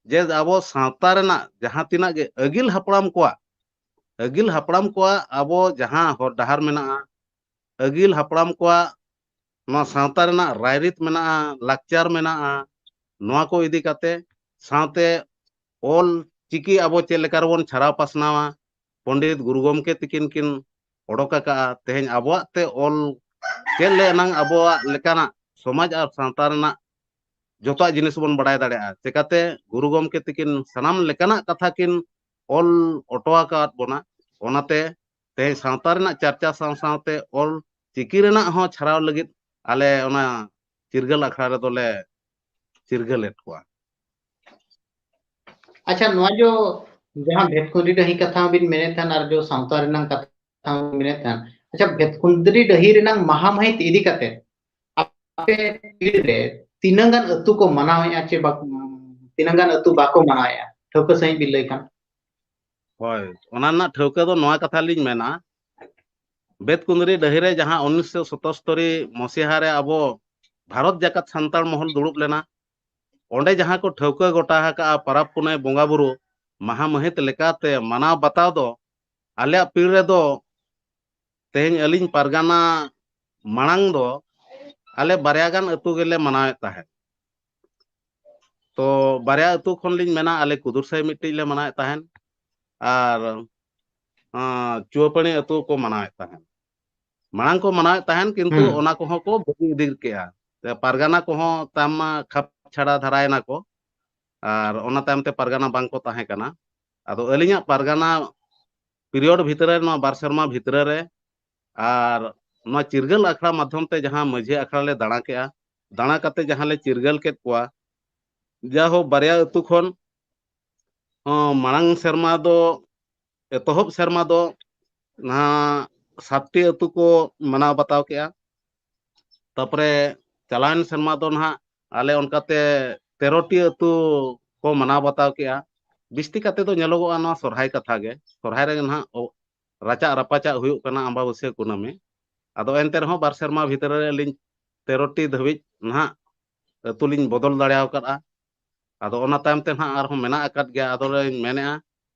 ᱡᱮ ᱟᱵᱚ ᱥᱟᱶᱛᱟ ᱨᱮᱱᱟᱜ ᱡᱟᱦᱟᱸ ᱛᱤᱱᱟᱹᱜ ᱜᱮ ᱟᱹᱜᱤᱞ ᱦᱟᱯᱲᱟᱢ ᱠᱚᱣᱟᱜ, ᱟᱹᱜᱤᱞ ᱦᱟᱯᱲᱟᱢ ᱠᱚᱣᱟᱜ ᱟᱵᱚ ᱡᱟᱦᱟᱸ ᱦᱚᱨ ᱰᱟᱦᱟᱨ ᱢᱮᱱᱟᱜᱼᱟ, ᱟᱹᱜᱤᱞ ᱦᱟᱯᱲᱟᱢ ᱠᱚᱣᱟᱜ ᱱᱚᱣᱟ ᱥᱟᱶᱛᱟ ᱨᱮᱱᱟᱜ ᱨᱟᱭᱨᱤᱛ ᱢᱮᱱᱟᱜᱼᱟ, ᱞᱟᱠᱪᱟᱨ ᱢᱮᱱᱟᱜᱼᱟ, ᱱᱚᱣᱟ ᱠᱚ ᱤᱫᱤ ᱠᱟᱛᱮ, ᱥᱟᱶᱛᱮ ᱚᱞ ᱪᱤᱠᱤ ᱟᱵᱚ ᱪᱮᱫ ᱞᱮᱠᱟ ᱨᱮᱵᱚᱱ ᱪᱷᱟᱨᱟᱣ ᱯᱟᱥᱱᱟᱣᱟ, ᱯᱚᱱᱰᱤᱛ ᱜᱩᱨᱩ ᱜᱚᱢᱠᱮ ᱛᱤᱠᱤᱱ ᱠᱤᱱ ᱚᱰᱚᱠ ᱟᱠᱟᱫᱼᱟ᱾ ᱛᱮᱦᱮᱧ ᱟᱵᱚᱣᱟᱜ ᱛᱮ ᱚᱞ ᱪᱮᱫ ᱞᱮ ᱮᱱᱟᱝ ᱟᱵᱚᱣᱟᱜ ᱞᱮᱠᱟᱱᱟᱜ ᱥᱚᱢᱟᱡᱽ ᱟᱨ ᱥᱟᱶᱛᱟ ᱨᱮᱱᱟᱜ ᱡᱚᱛᱚᱣᱟᱜ ᱡᱤᱱᱤᱥ ᱵᱚᱱ ᱵᱟᱲᱟᱭ ᱫᱟᱲᱮᱭᱟᱜᱼᱟ᱾ ᱪᱮᱠᱟᱛᱮ ᱜᱩᱨᱩ ᱜᱚᱢᱠᱮ ᱛᱤᱠᱤᱱ ᱥᱟᱱᱟᱢ ᱞᱮᱠᱟᱱᱟᱜ ᱠᱟᱛᱷᱟ ᱠᱤᱱ ᱚᱞ ᱚᱴᱚ ᱟᱠᱟᱫ ᱵᱚᱱᱟ᱾ ᱚᱱᱟᱛᱮ ᱛᱮᱦᱮᱧ ᱥᱟᱶᱛᱟ ᱨᱮᱱᱟᱜ ᱪᱟᱨᱪᱟ ᱥᱟᱶ ᱥᱟᱶᱛᱮ ᱚᱞ ᱪᱤᱠᱤ ᱨᱮᱱᱟᱜ ᱦᱚᱸ ᱪᱷᱟᱨᱟᱣ ᱞᱟᱹᱜᱤᱫ ᱟᱞᱮ ᱚᱱᱟ ᱪᱤᱨᱜᱟᱹᱞ ᱟᱠᱷᱲᱟ ᱨᱮᱫᱚᱞᱮ ᱪᱤᱨᱜᱟᱹᱞᱮᱫ ᱠᱚᱣᱟ᱾ ᱟᱪᱪᱷᱟ, ᱱᱚᱣᱟ ᱡᱚ ᱡᱟᱦᱟᱸ ᱵᱷᱮᱛᱠᱩᱸᱫᱽᱨᱤ ᱰᱟᱹᱦᱤ ᱠᱟᱛᱷᱟ ᱵᱤᱱ ᱢᱮᱱᱮᱫ ᱛᱟᱦᱮᱱ ᱟᱨ ᱡᱚ ᱥᱟᱶᱛᱟ ᱨᱮᱱᱟᱜ ᱠᱟᱛᱷᱟ ᱵᱤᱱ ᱢᱮᱱᱮᱫ ᱛᱟᱦᱮᱱ, ᱟᱪᱪᱷᱟ, ᱵᱷᱮᱛᱠᱩᱸᱫᱽᱨᱤ ᱰᱟᱹᱦᱤ ᱨᱮᱱᱟᱜ ᱢᱟᱦᱟ ᱢᱟᱹᱦᱤᱛ ᱤᱫᱤ ᱠᱟᱛᱮ ᱟᱯᱮ ᱯᱤᱲ ᱨᱮ ᱛᱤᱱᱟᱹᱝ ᱜᱟᱱ ᱟᱹᱛᱩ ᱠᱚ ᱢᱟᱱᱟᱣᱮᱫᱼᱟ ᱪᱮ ᱵᱟᱠᱚ, ᱛᱤᱱᱟᱹᱝ ᱜᱟᱱ ᱟᱹᱛᱩ ᱵᱟᱠᱚ ᱢᱟᱱᱟᱣᱮᱫᱼᱟ, ᱴᱷᱟᱹᱣᱠᱟᱹ ᱥᱟᱺᱦᱤᱡ ᱵᱤᱱ ᱞᱟᱹᱭ ᱠᱷᱟᱱ? ᱦᱳᱭ, ᱚᱱᱟ ᱨᱮᱱᱟᱜ ᱴᱷᱟᱹᱣᱠᱟᱹ ᱫᱚ ᱱᱚᱣᱟ ᱠᱟᱛᱷᱟ ᱞᱤᱧ ᱢᱮᱱᱟ, ᱵᱮᱛᱠᱩᱸᱫᱽᱨᱤ ᱰᱟᱹᱦᱤ ᱨᱮ ᱡᱟᱦᱟᱸ ᱩᱱᱤᱥᱥᱚ ᱥᱚᱛᱚᱥᱛᱚᱨᱤ ᱢᱚᱥᱤᱦᱟ ᱨᱮ ᱟᱵᱚ ᱵᱷᱟᱨᱚᱛ ᱡᱟᱠᱟᱛ ᱥᱟᱱᱛᱟᱲ ᱢᱚᱦᱚᱞ ᱫᱩᱲᱩᱵ ᱞᱮᱱᱟ, ᱚᱸᱰᱮ ᱡᱟᱦᱟᱸ ᱠᱚ ᱴᱷᱟᱹᱣᱠᱟᱹ ᱜᱚᱴᱟ ᱟᱠᱟᱫᱼᱟ ᱯᱟᱨᱟᱵᱽ ᱯᱩᱱᱟᱹᱭ ᱵᱚᱸᱜᱟ ᱵᱩᱨᱩ ᱢᱟᱦᱟ ᱢᱟᱹᱦᱤᱛ ᱞᱮᱠᱟᱛᱮ ᱢᱟᱱᱟᱣ ᱵᱟᱛᱟᱣ ᱫᱚ ᱟᱞᱮᱭᱟᱜ ᱯᱤᱲ ᱨᱮᱫᱚ ᱛᱮᱦᱮᱧ ᱟᱹᱞᱤᱧ ᱯᱟᱨᱜᱟᱱᱟ ᱢᱟᱲᱟᱝ ᱫᱚ ᱟᱞᱮ ᱵᱟᱨᱭᱟ ᱜᱟᱱ ᱟᱹᱛᱩ ᱜᱮᱞᱮ ᱢᱟᱱᱟᱣᱮᱫ ᱛᱟᱦᱮᱸᱫ᱾ ᱛᱚ ᱵᱟᱨᱭᱟ ᱟᱹᱛᱩ ᱠᱷᱚᱱ ᱞᱤᱧ ᱢᱮᱱᱟ, ᱟᱞᱮ ᱠᱩᱫᱩᱨᱥᱟᱹᱭ ᱢᱤᱫᱴᱤᱡ ᱞᱮ ᱢᱟᱱᱟᱣᱮᱫ ᱛᱟᱦᱮᱸᱫ ᱟᱨ ᱟᱸ, ᱪᱩᱣᱟᱹᱯᱟᱹᱲᱤ ᱟᱹᱛᱩ ᱠᱚ ᱢᱟᱱᱟᱣᱮᱫ ᱛᱟᱦᱮᱸᱫ᱾ ᱢᱟᱲᱟᱝ ᱠᱚ ᱢᱟᱱᱟᱣᱮᱫ ᱛᱟᱦᱮᱸᱫ, ᱠᱤᱱᱛᱩ ᱦᱩᱸ᱾ ᱚᱱᱟ ᱠᱚᱦᱚᱸ ᱠᱚ ᱵᱟᱹᱜᱤ ᱤᱫᱤ ᱠᱮᱜᱼᱟ᱾ ᱛᱮ ᱯᱟᱨᱜᱟᱱᱟ ᱠᱚᱦᱚᱸ ᱛᱟᱭᱚᱢ ᱢᱟ ᱠᱷᱟᱯ ᱪᱷᱟᱲᱟ ᱫᱷᱟᱨᱟᱭᱮᱱᱟ ᱠᱚ, ᱟᱨ ᱚᱱᱟ ᱛᱟᱭᱚᱢ ᱛᱮ ᱯᱟᱨᱜᱟᱱᱟ ᱵᱟᱝ ᱠᱚ ᱛᱟᱦᱮᱸ ᱠᱟᱱᱟ᱾ ᱟᱫᱚ ᱟᱹᱞᱤᱧᱟᱜ ᱯᱟᱨᱜᱟᱱᱟ period ᱵᱷᱤᱛᱨᱤ ᱨᱮ, ᱱᱚᱣᱟ ᱵᱟᱨ ᱥᱮᱨᱢᱟ ᱵᱷᱤᱛᱨᱤ ᱨᱮ, ᱟᱨ ᱱᱚᱣᱟ ᱪᱤᱨᱜᱟᱹᱞ ᱟᱠᱷᱲᱟ ᱢᱟᱫᱽᱫᱷᱚᱢ ᱛᱮ ᱡᱟᱦᱟᱸ ᱢᱟᱹᱡᱷᱤ ᱟᱠᱷᱲᱟ ᱞᱮ ᱫᱟᱬᱟ ᱠᱮᱜᱼᱟ, ᱫᱟᱬᱟ ᱠᱟᱛᱮ ᱡᱟᱦᱟᱸ ᱞᱮ ᱪᱤᱨᱜᱟᱹᱞ ᱠᱮᱫ ᱠᱚᱣᱟ, ᱡᱟᱦᱳ ᱵᱟᱨᱭᱟ ᱟᱹᱛᱩ ᱠᱷᱚᱱ, ᱦᱚᱸ, ᱢᱟᱲᱟᱝ ᱥᱮᱨᱢᱟ ᱫᱚ, ᱮᱛᱚᱦᱚᱵ ᱥᱮᱨᱢᱟ ᱫᱚ ᱱᱟᱦᱟᱜ ᱥᱟᱛᱴᱤ ᱟᱹᱛᱩ ᱠᱚ ᱢᱟᱱᱟᱣ ᱵᱟᱛᱟᱣ ᱠᱮᱜᱼᱟ᱾ ᱛᱟᱯᱚᱨᱮ ᱪᱟᱞᱟᱣᱮᱱ ᱥᱮᱨᱢᱟ ᱫᱚ ᱱᱟᱦᱟᱜ ᱟᱞᱮ ᱚᱱᱠᱟᱛᱮ ᱛᱮᱨᱚᱴᱤ ᱟᱹᱛᱩ ᱠᱚ ᱢᱟᱱᱟᱣ ᱵᱟᱛᱟᱣ ᱠᱮᱜᱼᱟ᱾ ᱵᱤᱥᱛᱤ ᱠᱟᱛᱮ ᱫᱚ ᱧᱮᱞᱚᱜᱚᱜᱼᱟ ᱱᱚᱣᱟ ᱥᱚᱨᱦᱟᱭ ᱠᱟᱛᱷᱟ ᱜᱮ᱾ ᱥᱚᱨᱦᱟᱭ ᱨᱮ ᱱᱟᱦᱟᱜ ᱚ-, ᱨᱟᱪᱟᱜ ᱨᱟᱯᱟᱪᱟᱜ ᱦᱩᱭᱩᱜ ᱠᱟᱱᱟ ᱟᱢᱵᱟᱵᱟᱹᱥᱭᱟᱹ ᱠᱩᱱᱟᱹᱢᱤ᱾ ᱟᱫᱚ ᱮᱱᱛᱮ ᱨᱮᱦᱚᱸ ᱵᱟᱨ ᱥᱮᱨᱢᱟ ᱵᱷᱤᱛᱨᱤ ᱨᱮ ᱟᱹᱞᱤᱧ ᱛᱮᱨᱚ ᱴᱤ ᱫᱷᱟᱹᱵᱤᱡ ᱱᱟᱦᱟᱜ ᱟᱹᱛᱩ ᱞᱤᱧ ᱵᱚᱫᱚᱞ ᱫᱟᱲᱮ ᱟᱠᱟᱫᱼᱟ᱾ ᱟᱫᱚ ᱚᱱᱟ ᱛᱟᱭᱚᱢ ᱛᱮ ᱱᱟᱦᱟᱜ ᱟᱨᱦᱚᱸ ᱢᱮᱱᱟᱜ ᱟᱠᱟᱫ ᱜᱮᱭᱟ᱾ ᱟᱫᱚ ᱞᱤᱧ ᱢᱮᱱᱮᱫᱼᱟ,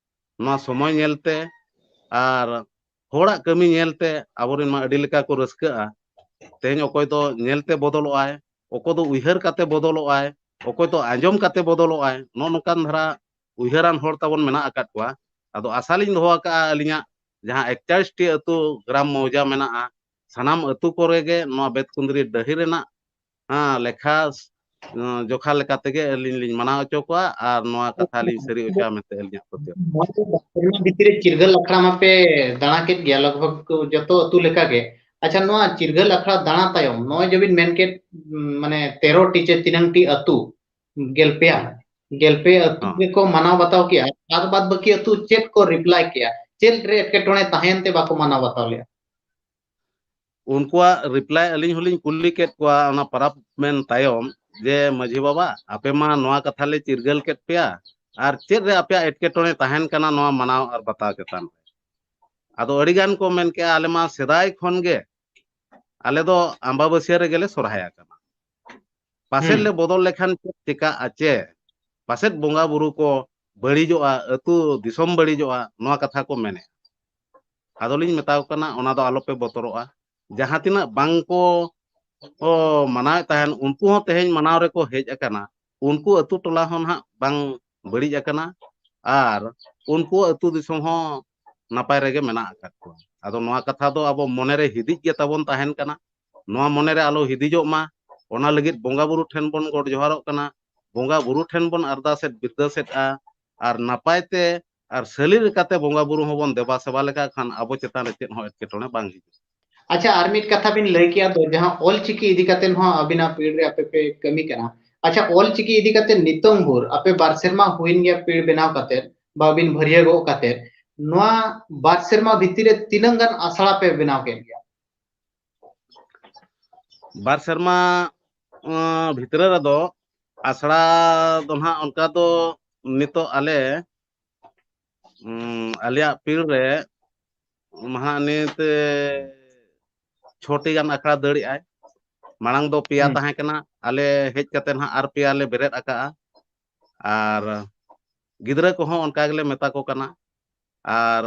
ᱱᱚᱣᱟ ᱥᱚᱢᱚᱭ ᱧᱮᱞᱛᱮ ᱟᱨ ᱦᱚᱲᱟᱜ ᱠᱟᱹᱢᱤ ᱧᱮᱞᱛᱮ ᱟᱵᱚᱨᱮᱱ ᱢᱟ ᱟᱹᱰᱤ ᱞᱮᱠᱟ ᱠᱚ ᱨᱟᱹᱥᱠᱟᱹᱜᱼᱟ᱾ ᱛᱮᱦᱮᱧ ᱚᱠᱚᱭ ᱫᱚ ᱧᱮᱞᱛᱮ ᱵᱚᱫᱚᱞᱚᱜᱼᱟᱭ, ᱚᱠᱚᱭ ᱫᱚ ᱩᱭᱦᱟᱹᱨ ᱠᱟᱛᱮ ᱵᱚᱫᱚᱞᱚᱜᱼᱟᱭ, ᱚᱠᱚᱭ ᱫᱚ ᱟᱸᱡᱚᱢ ᱠᱟᱛᱮ ᱵᱚᱫᱚᱞᱚᱜᱼᱟᱭ᱾ ᱱᱚᱜᱼᱚ ᱱᱚᱝᱠᱟᱱ ᱫᱷᱟᱨᱟ ᱩᱭᱦᱟᱹᱨᱟᱱ ᱦᱚᱲ ᱛᱟᱵᱚᱱ ᱢᱮᱱᱟᱜ ᱟᱠᱟᱫ ᱠᱚᱣᱟ᱾ ᱟᱫᱚ ᱟᱥᱟ ᱞᱤᱧ ᱫᱚᱦᱚ ᱟᱠᱟᱫᱼᱟ, ᱟᱹᱞᱤᱧᱟᱜ ᱡᱟᱦᱟᱸ ᱮᱠᱪᱟᱞᱤᱥ ᱴᱤ ᱟᱹᱛᱩ ᱜᱨᱟᱢ ᱢᱚᱣᱡᱟ ᱢᱮᱱᱟᱜᱼᱟ, ᱥᱟᱱᱟᱢ ᱟᱹᱛᱩ ᱠᱚᱨᱮ ᱜᱮ ᱱᱚᱣᱟ ᱵᱮᱛᱠᱩᱸᱫᱽᱨᱤ ᱰᱟᱹᱦᱤ ᱨᱮᱱᱟᱜ, ᱦᱮᱸ, ᱞᱮᱠᱷᱟ, ᱩᱸ, ᱡᱚᱠᱷᱟ ᱞᱮᱠᱟ ᱛᱮᱜᱮ ᱟᱹᱞᱤᱧ ᱞᱤᱧ ᱢᱟᱱᱟᱣ ᱦᱚᱪᱚ ᱠᱚᱣᱟ ᱟᱨ ᱱᱚᱣᱟ ᱠᱟᱛᱷᱟ ᱞᱤᱧ ᱥᱟᱹᱨᱤ ᱦᱚᱪᱚᱭᱟ ᱢᱮᱱᱛᱮ ᱟᱹᱞᱤᱧᱟᱜ ᱯᱟᱹᱛᱭᱟᱹᱣ᱾ ᱱᱚᱣᱟ ᱫᱚ ᱥᱮᱨᱢᱟ ᱵᱷᱤᱛᱤᱨ ᱨᱮ ᱪᱤᱨᱜᱟᱹᱞ ᱟᱠᱷᱲᱟ ᱢᱟᱯᱮ ᱫᱟᱬᱟ ᱠᱮᱫ ᱜᱮᱭᱟ, ᱞᱟᱜᱽ ᱵᱷᱟᱜᱽ ᱡᱚᱛᱚ ᱟᱹᱛᱩ ᱞᱮᱠᱟ ᱜᱮ᱾ ᱟᱪᱪᱷᱟ, ᱱᱚᱣᱟ ᱪᱤᱨᱜᱟᱹᱞ ᱟᱠᱷᱲᱟ ᱫᱟᱬᱟ ᱛᱟᱭᱚᱢ ᱱᱚᱜᱼᱚᱭ ᱡᱮ ᱵᱤᱱ ᱢᱮᱱ ᱠᱮᱫ, ᱩᱸ, ᱢᱟᱱᱮ ᱛᱮᱨᱚ ᱴᱤ ᱪᱮ ᱛᱤᱱᱟᱹᱝ ᱴᱤ ᱟᱹᱛᱩ, ᱜᱮᱞ ᱯᱮᱭᱟ, ᱦᱮᱸ᱾ ᱜᱮᱞ ᱯᱮ ᱟᱹᱛᱩ ᱦᱮᱸ᱾ ᱜᱮᱠᱚ ᱢᱟᱱᱟᱣ ᱵᱟᱛᱟᱣ ᱠᱮᱜᱼᱟ, ᱟᱨ ᱵᱟᱫ ᱵᱟᱹᱠᱤ ᱟᱹᱛᱩ ᱪᱮᱫ ᱠᱚ ᱨᱤᱯᱞᱟᱭ ᱠᱮᱜᱼᱟ? ᱪᱮᱫ ᱨᱮ ᱮᱴᱠᱮᱴᱚᱬᱮ ᱛᱟᱦᱮᱸᱭᱮᱱ ᱛᱮ ᱵᱟᱠᱚ ᱢᱟᱱᱟᱣ ᱵᱟᱛᱟᱣ ᱞᱮᱜᱼᱟ? ᱩᱱᱠᱩᱣᱟᱜ ᱨᱤᱯᱞᱟᱭ ᱟᱹᱞᱤᱧ ᱦᱚᱸᱞᱤᱧ ᱠᱩᱞᱤ ᱠᱮᱫ ᱠᱚᱣᱟ ᱚᱱᱟ ᱯᱟᱨᱟᱵᱽ ᱢᱮᱱ ᱛᱟᱭᱚᱢ, ᱡᱮ, "ᱢᱟᱹᱡᱷᱤ ᱵᱟᱵᱟ, ᱟᱯᱮ ᱢᱟ ᱱᱚᱣᱟ ᱠᱟᱛᱷᱟ ᱞᱮ ᱪᱤᱨᱜᱟᱹᱞ ᱠᱮᱫ ᱯᱮᱭᱟ, ᱟᱨ ᱪᱮᱫ ᱨᱮ ᱟᱯᱮᱭᱟᱜ ᱮᱴᱠᱮᱴᱚᱬᱮ ᱛᱟᱦᱮᱱ ᱠᱟᱱᱟ ᱱᱚᱣᱟ ᱢᱟᱱᱟᱣ ᱟᱨ ᱵᱟᱛᱟᱣ ᱪᱮᱛᱟᱱ ᱨᱮ?" ᱟᱫᱚ ᱟᱹᱰᱤ ᱜᱟᱱ ᱠᱚ ᱢᱮᱱ ᱠᱮᱜᱼᱟ, "ᱟᱞᱮ ᱢᱟ ᱥᱮᱫᱟᱭ ᱠᱷᱚᱱ ᱜᱮ ᱟᱞᱮ ᱫᱚ ᱟᱢᱵᱟᱵᱟᱹᱥᱭᱟᱹ ᱨᱮᱜᱮ ᱞᱮ ᱥᱚᱨᱦᱟᱭ ᱟᱠᱟᱱᱟ᱾ ᱯᱟᱥᱮᱡ ᱦᱩᱸ᱾ ᱞᱮ ᱵᱚᱫᱚᱞ ᱞᱮᱠᱷᱟᱱ ᱪᱮᱫ ᱪᱮᱠᱟᱜᱼᱟ ᱪᱮ? ᱯᱟᱥᱮᱡ ᱵᱚᱸᱜᱟ ᱵᱩᱨᱩ ᱠᱚ ᱵᱟᱹᱲᱤᱡᱚᱜᱼᱟ, ᱟᱹᱛᱩ ᱫᱤᱥᱚᱢ ᱵᱟᱹᱲᱤᱡᱚᱜᱼᱟ", ᱱᱚᱣᱟ ᱠᱟᱛᱷᱟ ᱠᱚ ᱢᱮᱱᱮᱫᱼᱟ᱾ ᱟᱫᱚᱞᱤᱧ ᱢᱮᱛᱟ ᱠᱚ ᱠᱟᱱᱟ, ᱚᱱᱟ ᱫᱚ ᱟᱞᱚᱯᱮ ᱵᱚᱛᱚᱨᱚᱜᱼᱟ᱾ ᱡᱟᱦᱟᱸ ᱛᱤᱱᱟᱹᱜ ᱵᱟᱝ ᱠᱚ, ᱠᱚ ᱢᱟᱱᱟᱣᱮᱫ ᱛᱟᱦᱮᱱ, ᱩᱱᱠᱩ ᱦᱚᱸ ᱛᱮᱦᱮᱧ ᱢᱟᱱᱟᱣ ᱨᱮᱠᱚ ᱦᱮᱡ ᱟᱠᱟᱱᱟ᱾ ᱩᱱᱠᱩ ᱟᱹᱛᱩ ᱴᱚᱞᱟ ᱦᱚᱸ ᱱᱟᱦᱟᱜ ᱵᱟᱝ ᱵᱟᱹᱲᱤᱡ ᱟᱠᱟᱱᱟ, ᱟᱨ ᱩᱱᱠᱩ ᱟᱹᱛᱩ ᱫᱤᱥᱚᱢ ᱦᱚᱸ ᱱᱟᱯᱟᱭ ᱨᱮᱜᱮ ᱢᱮᱱᱟᱜ ᱟᱠᱟᱫ ᱠᱚᱣᱟ᱾ ᱟᱫᱚ ᱱᱚᱣᱟ ᱠᱟᱛᱷᱟ ᱫᱚ ᱟᱵᱚ ᱢᱚᱱᱮᱨᱮ ᱦᱤᱫᱤᱡ ᱜᱮ ᱛᱟᱵᱚᱱ ᱛᱟᱦᱮᱱ ᱠᱟᱱᱟ᱾ ᱱᱚᱣᱟ ᱢᱚᱱᱮᱨᱮ ᱟᱞᱚ ᱦᱤᱫᱤᱡᱚᱜ ᱢᱟ, ᱚᱱᱟ ᱞᱟᱹᱜᱤᱫ ᱵᱚᱸᱜᱟ ᱵᱩᱨᱩ ᱴᱷᱮᱱ ᱵᱚᱱ ᱜᱚᱰ ᱡᱚᱦᱟᱨᱚᱜ ᱠᱟᱱᱟ, ᱵᱚᱸᱜᱟ ᱵᱩᱨᱩ ᱴᱷᱮᱱ ᱵᱚᱱ ᱟᱨᱫᱟᱥᱮᱫ ᱵᱤᱨᱫᱟᱹᱥᱮᱫᱼᱟ, ᱟᱨ ᱱᱟᱯᱟᱭ ᱛᱮ ᱟᱨ ᱥᱟᱹᱞᱤ ᱞᱮᱠᱟᱛᱮ ᱵᱚᱸᱜᱟ ᱵᱩᱨᱩ ᱦᱚᱸᱵᱚᱱ ᱫᱮᱵᱟ ᱥᱮᱵᱟ ᱞᱮᱠᱟ ᱠᱷᱟᱱ ᱟᱵᱚ ᱪᱮᱛᱟᱱ ᱨᱮ ᱪᱮᱫ ᱦᱚᱸ ᱮᱴᱠᱮᱴᱚᱬᱮ ᱵᱟᱝ ᱦᱤᱡᱩᱜᱼᱟ᱾ ᱟᱪᱪᱷᱟ, ᱟᱨ ᱢᱤᱫ ᱠᱟᱛᱷᱟ ᱵᱤᱱ ᱞᱟᱹᱭ ᱠᱮᱜᱼᱟ ᱫᱚ, ᱡᱟᱦᱟᱸ ᱚᱞ ᱪᱤᱠᱤ ᱤᱫᱤ ᱠᱟᱛᱮ ᱦᱚᱸ ᱟᱹᱵᱤᱱᱟᱜ ᱯᱤᱲ ᱨᱮ ᱟᱯᱮ ᱯᱮ ᱠᱟᱹᱢᱤ ᱠᱟᱱᱟ᱾ ᱟᱪᱪᱷᱟ, ᱚᱞ ᱪᱤᱠᱤ ᱤᱫᱤ ᱠᱟᱛᱮ ᱱᱤᱛᱚᱝ ᱵᱷᱳᱨ ᱟᱯᱮ ᱵᱟᱨ ᱥᱮᱨᱢᱟ ᱦᱩᱭᱮᱱ ᱜᱮᱭᱟ ᱯᱤᱲ ᱵᱮᱱᱟᱣ ᱠᱟᱛᱮ, ᱵᱟᱵᱤᱱ ᱵᱷᱟᱹᱨᱭᱟᱹᱜᱚᱜ ᱠᱟᱛᱮ, ᱱᱚᱣᱟ ᱵᱟᱨ ᱥᱮᱨᱢᱟ ᱵᱷᱤᱛᱤᱨ ᱨᱮ ᱛᱤᱱᱟᱹᱝ ᱜᱟᱱ ᱟᱥᱲᱟ ᱯᱮ ᱵᱮᱱᱟᱣ ᱠᱮᱫ ᱜᱮᱭᱟ? ᱵᱟᱨ ᱥᱮᱨᱢᱟ, ᱟᱸ, ᱵᱷᱤᱛᱨᱤ ᱨᱮᱫᱚ ᱟᱥᱲᱟ ᱫᱚ ᱱᱟᱦᱟᱜ ᱚᱱᱠᱟ ᱫᱚ ᱱᱤᱛᱚᱜ ᱟᱞᱮ, ᱩᱸ, ᱟᱞᱮᱭᱟᱜ ᱯᱤᱲ ᱨᱮ ᱢᱟᱦᱟ ᱱᱤᱛ, ᱮ, ᱪᱷᱚᱴᱤ ᱜᱟᱱ ᱟᱠᱷᱲᱟ ᱫᱟᱹᱲᱮᱜᱼᱟᱭ᱾ ᱢᱟᱲᱟᱝ ᱫᱚ ᱯᱮᱭᱟ ᱛᱟᱦᱮᱸ ᱠᱟᱱᱟ, ᱟᱞᱮ ᱦᱮᱡ ᱠᱟᱛᱮ ᱱᱟᱦᱟᱜ ᱟᱨ ᱯᱮᱭᱟ ᱞᱮ ᱵᱮᱨᱮᱫ ᱟᱠᱟᱜᱼᱟ᱾ ᱟᱨ ᱜᱤᱫᱽᱨᱟᱹ ᱠᱚᱦᱚᱸ ᱚᱱᱠᱟ ᱜᱮᱞᱮ ᱢᱮᱛᱟ ᱠᱚ ᱠᱟᱱᱟ᱾ ᱟᱨ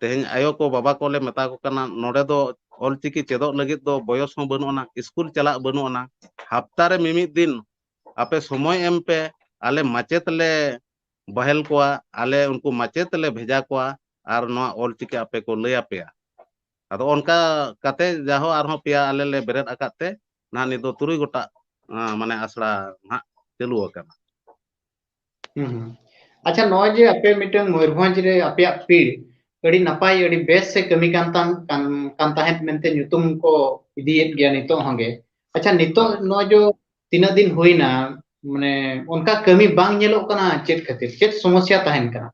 ᱛᱮᱦᱮᱧ ᱟᱭᱳ ᱠᱚ ᱵᱟᱵᱟ ᱠᱚᱞᱮ ᱢᱮᱛᱟ ᱠᱚ ᱠᱟᱱᱟ, ᱱᱚᱰᱮ ᱫᱚ ᱚᱞᱪᱤᱠᱤ ᱪᱮᱫᱚᱜ ᱞᱟᱹᱜᱤᱫ ᱫᱚ ᱵᱚᱭᱚᱥ ᱦᱚᱸ ᱵᱟᱹᱱᱩᱜ ᱟᱱᱟ, ᱥᱠᱩᱞ ᱪᱟᱞᱟᱜ ᱵᱟᱹᱱᱩᱜ ᱟᱱᱟ᱾ ᱦᱟᱯᱛᱟ ᱨᱮ ᱢᱤᱢᱤᱫ ᱫᱤᱱ ᱟᱯᱮ ᱥᱚᱢᱚᱭ ᱮᱢ ᱯᱮ, ᱟᱞᱮ ᱢᱟᱪᱮᱫ ᱞᱮ ᱵᱚᱦᱮᱞ ᱠᱚᱣᱟ, ᱟᱞᱮ ᱩᱱᱠᱩ ᱢᱟᱪᱮᱫ ᱞᱮ ᱵᱷᱮᱡᱟ ᱠᱚᱣᱟ, ᱟᱨ ᱱᱚᱣᱟ ᱚᱞᱪᱤᱠᱤ ᱟᱯᱮ ᱠᱚ ᱞᱟᱹᱭ ᱟᱯᱮᱭᱟ᱾ ᱟᱫᱚ ᱚᱱᱠᱟ ᱠᱟᱛᱮ ᱡᱟᱦᱚ ᱟᱨᱦᱚᱸ ᱯᱮᱭᱟ ᱟᱞᱮ ᱞᱮ ᱵᱮᱨᱮᱫ ᱟᱠᱟᱫ ᱛᱮ ᱱᱟᱦᱟᱜ ᱱᱤᱛ ᱫᱚ ᱛᱩᱨᱩᱭ ᱜᱚᱴᱟᱜ, ᱟᱸ, ᱢᱟᱱᱮ ᱟᱥᱲᱟ ᱱᱟᱦᱟᱜ ᱪᱟᱹᱞᱩ ᱟᱠᱟᱱᱟ᱾ ᱦᱩᱸ, ᱦᱩᱸ᱾ ᱟᱪᱪᱷᱟ, ᱱᱚᱜᱼᱚᱭ ᱡᱮ ᱟᱯᱮ ᱢᱤᱫᱴᱟᱝ ᱢᱚᱭᱩᱨᱵᱷᱚᱸᱡᱽ ᱨᱮ ᱟᱯᱮᱭᱟᱜ ᱯᱤᱲ ᱟᱹᱰᱤ ᱱᱟᱯᱟᱭ, ᱟᱹᱰᱤ ᱵᱮᱥ ᱮ ᱠᱟᱹᱢᱤ ᱠᱟᱱ ᱛᱟᱢ-, ᱠᱟᱱ, ᱠᱟᱱ ᱛᱟᱦᱮᱸᱫ ᱢᱮᱱᱛᱮ ᱧᱩᱛᱩᱢ ᱠᱚ ᱤᱫᱤᱭᱮᱫ ᱜᱮᱭᱟ ᱱᱤᱛᱚᱜ ᱦᱚᱸ ᱜᱮ᱾ ᱟᱪᱪᱷᱟ, ᱱᱤᱛᱚᱜ ᱱᱚᱜᱼᱚᱭ ᱡᱮ ᱛᱤᱱᱟᱹᱜ ᱫᱤᱱ ᱦᱩᱭᱱᱟ, ᱢᱟᱱᱮ ᱚᱱᱠᱟ ᱠᱟᱹᱢᱤ ᱵᱟᱝ ᱧᱮᱞᱚᱜ ᱠᱟᱱᱟ, ᱪᱮᱫ ᱠᱷᱟᱹᱛᱤᱨ? ᱪᱮᱫ ᱥᱚᱢᱚᱥᱥᱟ ᱛᱟᱦᱮᱱ ᱠᱟᱱᱟ?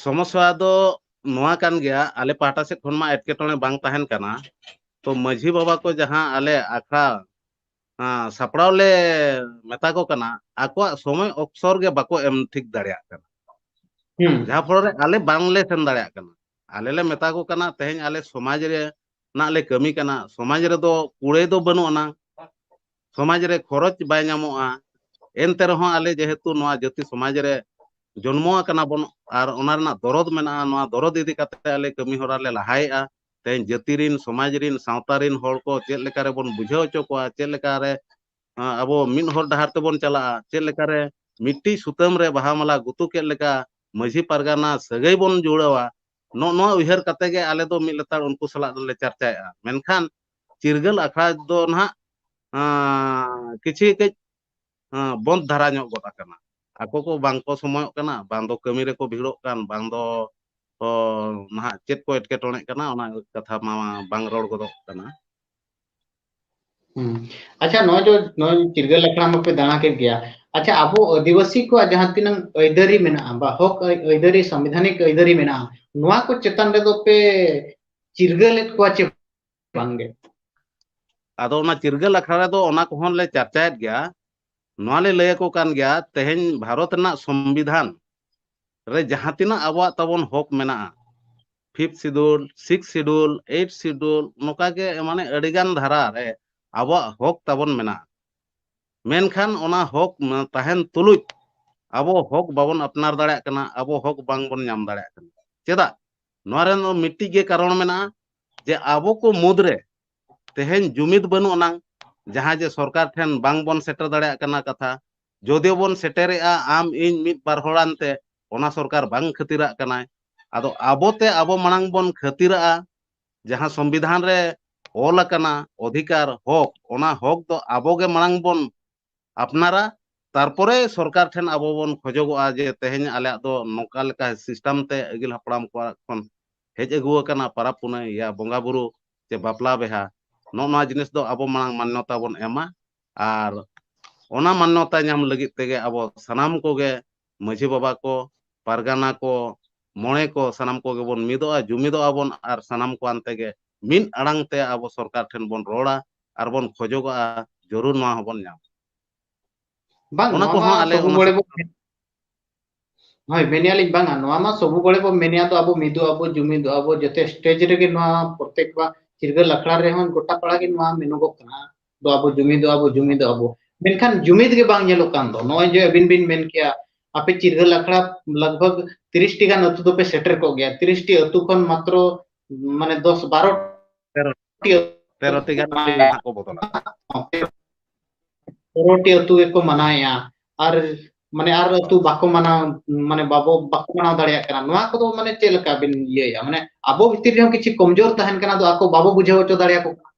ᱥᱚᱢᱚᱥᱥᱟ ᱫᱚ ᱱᱚᱣᱟ ᱠᱟᱱ ᱜᱮᱭᱟ, ᱟᱞᱮ ᱯᱟᱦᱴᱟ ᱥᱮᱫ ᱠᱷᱚᱱ ᱢᱟ ᱮᱴᱠᱮᱴᱚᱬᱮ ᱵᱟᱝ ᱛᱟᱦᱮᱱ ᱠᱟᱱᱟ᱾ ᱛᱚ ᱢᱟᱹᱡᱷᱤ ᱵᱟᱵᱟ ᱠᱚ ᱡᱟᱦᱟᱸ ᱟᱞᱮ ᱟᱠᱷᱲᱟ, ᱟᱸ, ᱥᱟᱯᱲᱟᱣ ᱞᱮ ᱢᱮᱛᱟ ᱠᱚ ᱠᱟᱱᱟ, ᱟᱠᱚᱣᱟᱜ ᱥᱚᱢᱚᱭ ᱚᱠᱥᱚᱨ ᱜᱮ ᱵᱟᱠᱚ ᱮᱢ ᱴᱷᱤᱠ ᱫᱟᱲᱮᱭᱟᱜ ᱠᱟᱱᱟ᱾ ᱦᱩᱸ᱾ ᱡᱟᱦᱟᱸ ᱯᱷᱚᱞᱚ ᱨᱮ ᱟᱞᱮ ᱵᱟᱝᱞᱮ ᱥᱮᱱ ᱫᱟᱲᱮᱭᱟᱜ ᱠᱟᱱᱟ᱾ ᱟᱞᱮ ᱞᱮ ᱢᱮᱛᱟ ᱠᱚ ᱠᱟᱱᱟ, ᱛᱮᱦᱮᱧ ᱟᱞᱮ ᱥᱚᱢᱟᱡᱽ ᱨᱮ ᱱᱟᱜ ᱞᱮ ᱠᱟᱹᱢᱤ ᱠᱟᱱᱟ, ᱥᱚᱢᱟᱡᱽ ᱨᱮᱫᱚ ᱠᱩᱲᱟᱹᱭ ᱫᱚ ᱵᱟᱹᱱᱩᱜ ᱟᱱᱟ, ᱥᱚᱢᱟᱡᱽ ᱨᱮ ᱠᱷᱚᱨᱚᱪ ᱵᱟᱭ ᱧᱟᱢᱚᱜᱼᱟ᱾ ᱮᱱᱛᱮ ᱨᱮᱦᱚᱸ ᱟᱞᱮ ᱡᱮᱦᱮᱛᱩ ᱱᱚᱣᱟ ᱡᱟᱹᱛᱤ ᱥᱚᱢᱟᱡᱽ ᱨᱮ ᱡᱚᱱᱢᱚ ᱟᱠᱟᱱᱟ ᱵᱚᱱ ᱟᱨ ᱚᱱᱟ ᱨᱮᱱᱟᱜ ᱫᱚᱨᱚᱫ ᱢᱮᱱᱟᱜᱼᱟ, ᱱᱚᱣᱟ ᱫᱚᱨᱚᱫ ᱤᱫᱤ ᱠᱟᱛᱮ ᱟᱞᱮ ᱠᱟᱹᱢᱤ ᱦᱚᱨᱟ ᱞᱮ ᱞᱟᱦᱟᱭᱮᱫᱼᱟ᱾ ᱛᱮᱦᱮᱧ ᱡᱟᱹᱛᱤ ᱨᱤᱱ, ᱥᱚᱢᱟᱡᱽ ᱨᱤᱱ, ᱥᱟᱶᱛᱟ ᱨᱤᱱ ᱦᱚᱲ ᱠᱚ ᱪᱮᱫ ᱞᱮᱠᱟ ᱨᱮᱵᱚᱱ ᱵᱩᱡᱷᱟᱹᱣ ᱦᱚᱪᱚ ᱠᱚᱣᱟ, ᱪᱮᱫ ᱞᱮᱠᱟ ᱨᱮ, ᱟᱸ, ᱟᱵᱚ ᱢᱤᱫ ᱦᱚᱨ ᱰᱟᱦᱟᱨ ᱛᱮᱵᱚᱱ ᱪᱟᱞᱟᱜᱼᱟ, ᱪᱮᱫ ᱞᱮᱠᱟ ᱨᱮ ᱢᱤᱫᱴᱤᱡ ᱥᱩᱛᱟᱹᱢ ᱨᱮ ᱵᱟᱦᱟ ᱢᱟᱞᱟ ᱜᱩᱛᱩ ᱠᱮᱫ ᱞᱮᱠᱟ ᱢᱟᱹᱡᱷᱤ ᱯᱟᱨᱜᱟᱱᱟ ᱥᱟᱹᱜᱟᱹᱭ ᱵᱚᱱ ᱡᱩᱲᱟᱹᱣᱟ, ᱱᱚᱜᱼᱚ ᱱᱚᱣᱟ ᱩᱭᱦᱟᱹᱨ ᱠᱟᱛᱮ ᱜᱮ ᱟᱞᱮ ᱫᱚ ᱢᱤᱫ ᱞᱮᱛᱟᱲ ᱩᱱᱠᱩ ᱥᱟᱞᱟᱜ ᱫᱚᱞᱮ ᱪᱟᱨᱪᱟᱭᱮᱫᱼᱟ᱾ ᱢᱮᱱᱠᱷᱟᱱ ᱪᱤᱨᱜᱟᱹᱞ ᱟᱠᱷᱲᱟ ᱫᱚ ᱱᱟᱦᱟᱜ, ᱟᱸ, ᱠᱤᱪᱷᱤ ᱠᱟᱹᱡ, ᱟᱸ, ᱵᱚᱱᱫ ᱫᱷᱟᱨᱟ ᱧᱚᱜ ᱜᱚᱫ ᱟᱠᱟᱱᱟ᱾ ᱟᱠᱚ ᱠᱚ ᱵᱟᱝ ᱠᱚ ᱥᱚᱢᱚᱭᱚᱜ ᱠᱟᱱᱟ, ᱵᱟᱝ ᱫᱚ ᱠᱟᱹᱢᱤ ᱨᱮᱠᱚ ᱵᱷᱤᱲᱚᱜ ᱠᱟᱱ, ᱵᱟᱝ ᱫᱚ, ᱚ, ᱱᱟᱦᱟᱜ ᱪᱮᱫ ᱠᱚ ᱮᱴᱠᱮᱴᱚᱬᱮᱜ ᱠᱟᱱᱟ, ᱚᱱᱟ ᱠᱟᱛᱷᱟ ᱢᱟ ᱵᱟᱝ ᱨᱚᱲ ᱜᱚᱫᱚᱜ ᱠᱟᱱᱟ᱾ ᱦᱩᱸ᱾ ᱟᱪᱪᱷᱟ, ᱱᱚᱜᱼᱚᱭ ᱡᱮ, ᱱᱚᱜᱼᱚᱭ ᱪᱤᱨᱜᱟᱹᱞ ᱟᱠᱷᱲᱟ ᱢᱟᱯᱮ ᱫᱟᱬᱟ ᱠᱮᱫ ᱜᱮᱭᱟ᱾ ᱟᱪᱪᱷᱟ, ᱟᱵᱚ ᱟᱹᱫᱤᱵᱟᱹᱥᱤ ᱠᱚᱣᱟᱜ ᱡᱟᱦᱟᱸ ᱛᱤᱱᱟᱹᱝ ᱟᱹᱭᱫᱟᱹᱨᱤ ᱢᱮᱱᱟᱜᱼᱟ, ᱵᱟ ᱦᱚᱠ ᱟᱹᱭ-, ᱟᱹᱭᱫᱟᱹᱨᱤ, ᱥᱟᱝᱵᱤᱫᱷᱟᱱᱤᱠ ᱟᱹᱭᱫᱟᱹᱨᱤ ᱢᱮᱱᱟᱜᱼᱟ, ᱱᱚᱣᱟ ᱠᱚ ᱪᱮᱛᱟᱱ ᱨᱮᱫᱚ ᱯᱮ ᱪᱤᱨᱜᱟᱹᱞᱮᱫ ᱠᱚᱣᱟ ᱪᱮ ᱵᱟᱝᱜᱮ? ᱟᱫᱚ ᱚᱱᱟ ᱪᱤᱨᱜᱟᱹᱞ ᱟᱠᱷᱲᱟ ᱨᱮᱫᱚ ᱚᱱᱟ ᱠᱚᱦᱚᱸ ᱞᱮ ᱪᱟᱨᱪᱟᱭᱮᱫ ᱜᱮᱭᱟ᱾ ᱱᱚᱣᱟ ᱞᱮ ᱞᱟᱹᱭ ᱟᱠᱚ ᱠᱟᱱ ᱜᱮᱭᱟ, ᱛᱮᱦᱮᱧ ᱵᱷᱟᱨᱚᱛ ᱨᱮᱱᱟᱜ ᱥᱚᱝᱵᱤᱫᱷᱟᱱ ᱨᱮ ᱡᱟᱦᱟᱸ ᱛᱤᱱᱟᱹᱜ ᱟᱵᱚᱣᱟᱜ ᱛᱟᱵᱚᱱ ᱦᱚᱠ ᱢᱮᱱᱟᱜᱼᱟ, fifth schedule, sixth schedule, eighth schedule, ᱱᱚᱝᱠᱟ ᱜᱮ ᱢᱟᱱᱮ ᱟᱹᱰᱤᱜᱟᱱ ᱫᱷᱟᱨᱟ ᱨᱮ ᱟᱵᱚᱣᱟᱜ ᱦᱚᱠ ᱛᱟᱵᱚᱱ ᱢᱮᱱᱟᱜᱼᱟ᱾ ᱢᱮᱱᱠᱷᱟᱱ ᱚᱱᱟ ᱦᱚᱠ ᱢᱟ ᱛᱟᱦᱮᱱ ᱛᱩᱞᱩᱡ ᱟᱵᱚ ᱦᱚᱠ ᱵᱟᱵᱚᱱ ᱟᱯᱱᱟᱨ ᱫᱟᱲᱮᱭᱟᱜ ᱠᱟᱱᱟ, ᱟᱵᱚ ᱦᱚᱠ ᱵᱟᱝᱵᱚᱱ ᱧᱟᱢ ᱫᱟᱲᱮᱭᱟᱜ ᱠᱟᱱᱟ᱾ ᱪᱮᱫᱟᱜ? ᱱᱚᱣᱟ ᱨᱮᱱ ᱫᱚ ᱢᱤᱫᱴᱤᱡ ᱜᱮ ᱠᱟᱨᱚᱱ ᱢᱮᱱᱟᱜᱼᱟ ᱡᱮ ᱟᱵᱚ ᱠᱚ ᱢᱩᱫᱽᱨᱮ ᱛᱮᱦᱮᱧ ᱡᱩᱢᱤᱫ ᱵᱟᱹᱱᱩᱜ ᱟᱱᱟᱝ, ᱡᱟᱦᱟᱸ ᱡᱮ ᱥᱚᱨᱠᱟᱨ ᱴᱷᱮᱱ ᱵᱟᱝ ᱵᱚᱱ ᱥᱮᱴᱮᱨ ᱫᱟᱲᱮᱭᱟᱜ ᱠᱟᱱᱟ ᱠᱟᱛᱷᱟ, ᱡᱳᱫᱤᱭᱳ ᱵᱚᱱ ᱥᱮᱴᱮᱨᱮᱜᱼᱟ ᱟᱢ ᱤᱧ ᱢᱤᱫ ᱵᱟᱨ ᱦᱚᱲᱟᱱ ᱛᱮ, ᱚᱱᱟ ᱥᱚᱨᱠᱟᱨ ᱵᱟᱝ ᱠᱷᱟᱹᱛᱤᱨᱟᱜ ᱠᱟᱱᱟᱭ᱾ ᱟᱫᱚ ᱟᱵᱚᱛᱮ ᱟᱵᱚ ᱢᱟᱲᱟᱝ ᱵᱚᱱ ᱠᱷᱟᱹᱛᱤᱨᱟᱜᱼᱟ, ᱡᱟᱦᱟᱸ ᱥᱚᱝᱵᱤᱫᱷᱟᱱ ᱨᱮ ᱚᱞ ᱟᱠᱟᱱᱟ ᱚᱫᱷᱤᱠᱟᱨ, ᱦᱚᱠ, ᱚᱱᱟ ᱦᱚᱠ ᱫᱚ ᱟᱵᱚ ᱜᱮ ᱢᱟᱲᱟᱝ ᱵᱚᱱ ᱟᱯᱱᱟᱨᱟ, ᱛᱟᱨᱯᱚᱨᱮ ᱥᱚᱨᱠᱟᱨ ᱴᱷᱮᱱ ᱟᱵᱚ ᱵᱚᱱ ᱠᱷᱚᱡᱚᱜᱚᱜᱼᱟ ᱡᱮ ᱛᱮᱦᱮᱧ ᱟᱞᱮᱭᱟᱜ ᱫᱚ ᱱᱚᱝᱠᱟ ᱞᱮᱠᱟ ᱥᱤᱥᱴᱮᱢ ᱛᱮ ᱟᱹᱜᱤᱞ ᱦᱟᱯᱲᱟᱢ ᱠᱚᱣᱟᱜ ᱠᱷᱚᱱ ᱦᱮᱡ ᱟᱹᱜᱩ ᱟᱠᱟᱱᱟ ᱯᱟᱨᱟᱵᱽ ᱯᱩᱱᱟᱹᱭ, ᱭᱟ ᱵᱚᱸᱜᱟ ᱵᱩᱨᱩ ᱪᱮ ᱵᱟᱯᱞᱟ ᱵᱤᱦᱟ, ᱱᱚᱜᱼᱚ ᱱᱚᱣᱟ ᱡᱤᱱᱤᱥ ᱫᱚ ᱟᱵᱚ ᱢᱟᱲᱟᱝ ᱢᱟᱱᱱᱚᱛᱟ ᱵᱚᱱ ᱮᱢᱟ᱾ ᱟᱨ ᱚᱱᱟ ᱢᱟᱱᱱᱚᱛᱟ ᱧᱟᱢ ᱞᱟᱹᱜᱤᱫ ᱛᱮᱜᱮ ᱟᱵᱚ ᱥᱟᱱᱟᱢ ᱠᱚᱜᱮ ᱢᱟᱹᱡᱷᱤ ᱵᱟᱵᱟ ᱠᱚ, ᱯᱟᱨᱜᱟᱱᱟ ᱠᱚ, ᱢᱚᱬᱮ ᱠᱚ, ᱥᱟᱱᱟᱢ ᱠᱚᱜᱮ ᱵᱚᱱ ᱢᱤᱫᱚᱜᱼᱟ, ᱡᱩᱢᱤᱫᱚᱜᱼᱟ ᱵᱚᱱ ᱟᱨ ᱥᱟᱱᱟᱢ ᱠᱚ ᱟᱱᱛᱮ ᱜᱮ ᱢᱤᱫ ᱟᱲᱟᱝ ᱛᱮ ᱟᱵᱚ ᱥᱚᱨᱠᱟᱨ ᱴᱷᱮᱱ ᱵᱚᱱ ᱨᱚᱲᱟ ᱟᱨ ᱵᱚᱱ ᱠᱷᱚᱡᱚᱜᱚᱜᱼᱟ, ᱡᱚᱨᱩᱨ ᱱᱚᱣᱟ ᱦᱚᱸᱵᱚᱱ ᱧᱟᱢᱟ᱾ ᱵᱟᱝ, ᱚᱱᱟ ᱱᱚᱣᱟ ᱠᱚᱦᱚᱸ ᱢᱟ ᱟᱞᱮ ᱥᱚᱵᱩ ᱚᱱᱟ ᱵᱟᱲᱮ ᱵᱚ ᱦᱳᱭ, ᱢᱮᱱᱮᱜᱼᱟ ᱞᱤᱧ ᱵᱟᱝᱟ, ᱱᱚᱣᱟ ᱢᱟ ᱥᱚᱵᱩ ᱵᱟᱲᱮ ᱵᱚ ᱢᱮᱱᱮᱜᱼᱟ, ᱟᱫᱚ ᱟᱵᱚ ᱢᱤᱫᱚᱜ ᱟᱵᱚ, ᱡᱩᱢᱤᱫᱚᱜ ᱟᱵᱚ, ᱡᱚᱛᱚ stage ᱨᱮᱜᱮ ᱱᱚᱣᱟ ᱯᱨᱚᱛᱮᱠ ᱵᱟ ᱪᱤᱨᱜᱟᱹᱞ ᱟᱠᱷᱲᱟ ᱨᱮᱦᱚᱸ ᱜᱚᱴᱟ ᱯᱟᱲᱟ ᱜᱮ ᱱᱚᱣᱟ ᱢᱮᱱᱚᱜᱚᱜ ᱠᱟᱱᱟ, ᱫᱚ ᱟᱵᱚ ᱡᱩᱢᱤᱫᱚᱜ ᱟᱵᱚ, ᱡᱩᱢᱤᱫᱚᱜ ᱟᱵᱚ᱾ ᱢᱮᱱᱠᱷᱟᱱ ᱡᱩᱢᱤᱫ ᱜᱮ ᱵᱟᱝ ᱧᱮᱞᱚᱜ ᱠᱟᱱ ᱫᱚ᱾ ᱱᱚᱜᱼᱚᱭ ᱡᱮ ᱟᱹᱵᱤᱱ ᱵᱤᱱ ᱢᱮᱱ ᱠᱮᱜᱼᱟ, ᱟᱯᱮ ᱪᱤᱨᱜᱟᱹᱞ ᱟᱠᱷᱲᱟ ᱞᱟᱜᱽ ᱵᱷᱟᱜᱽ ᱛᱤᱨᱤᱥ ᱴᱤ ᱜᱟᱱ ᱟᱹᱛᱩ ᱫᱚᱯᱮ ᱥᱮᱴᱮᱨ ᱠᱚᱜ ᱜᱮᱭᱟ, ᱛᱤᱨᱤᱥ ᱴᱤ ᱟᱹᱛᱩ ᱠᱷᱚᱱ ᱢᱟᱛᱨᱚ ᱢᱟᱱᱮ ᱫᱚᱥ ᱵᱟᱨᱚ ᱛᱮᱨᱚ, ᱴᱤ ᱟᱹᱛᱩ ᱛᱮᱨᱚ ᱴᱤ ᱜᱟᱱ ᱱᱟᱦᱟᱜ ᱠᱚ ᱵᱚᱫᱚᱞᱟ᱾ ᱛᱮᱨᱚ ᱴᱤ ᱟᱹᱛᱩ ᱜᱮᱠᱚ ᱢᱟᱱᱟᱣᱮᱜᱼᱟ᱾ ᱟᱨ ᱢᱟᱱᱮ ᱟᱨ ᱟᱹᱛᱩ ᱵᱟᱠᱚ ᱢᱟᱱᱟᱣ, ᱢᱟᱱᱮ ᱵᱟᱵᱚ, ᱵᱟᱠᱚ ᱢᱟᱱᱟᱣ ᱫᱟᱲᱮᱭᱟᱜ ᱠᱟᱱᱟ᱾ ᱱᱚᱣᱟ ᱠᱚᱫᱚ ᱢᱟᱱᱮ ᱪᱮᱫ ᱞᱮᱠᱟ ᱵᱤᱱ ᱤᱭᱟᱹᱭᱟ? ᱢᱟᱱᱮ ᱟᱵᱚ ᱵᱷᱤᱛᱤᱨ ᱨᱮᱦᱚᱸ ᱠᱤᱪᱷᱩ ᱠᱚᱢᱡᱳᱨ ᱛᱟᱦᱮᱱ ᱠᱟᱱᱟ, ᱟᱫᱚ ᱟᱠᱚ ᱵᱟᱵᱚ ᱵᱩᱡᱷᱟᱹᱣ ᱦᱚᱪᱚ ᱫᱟᱲᱮᱭᱟᱠᱚ ᱠᱟᱱᱟ᱾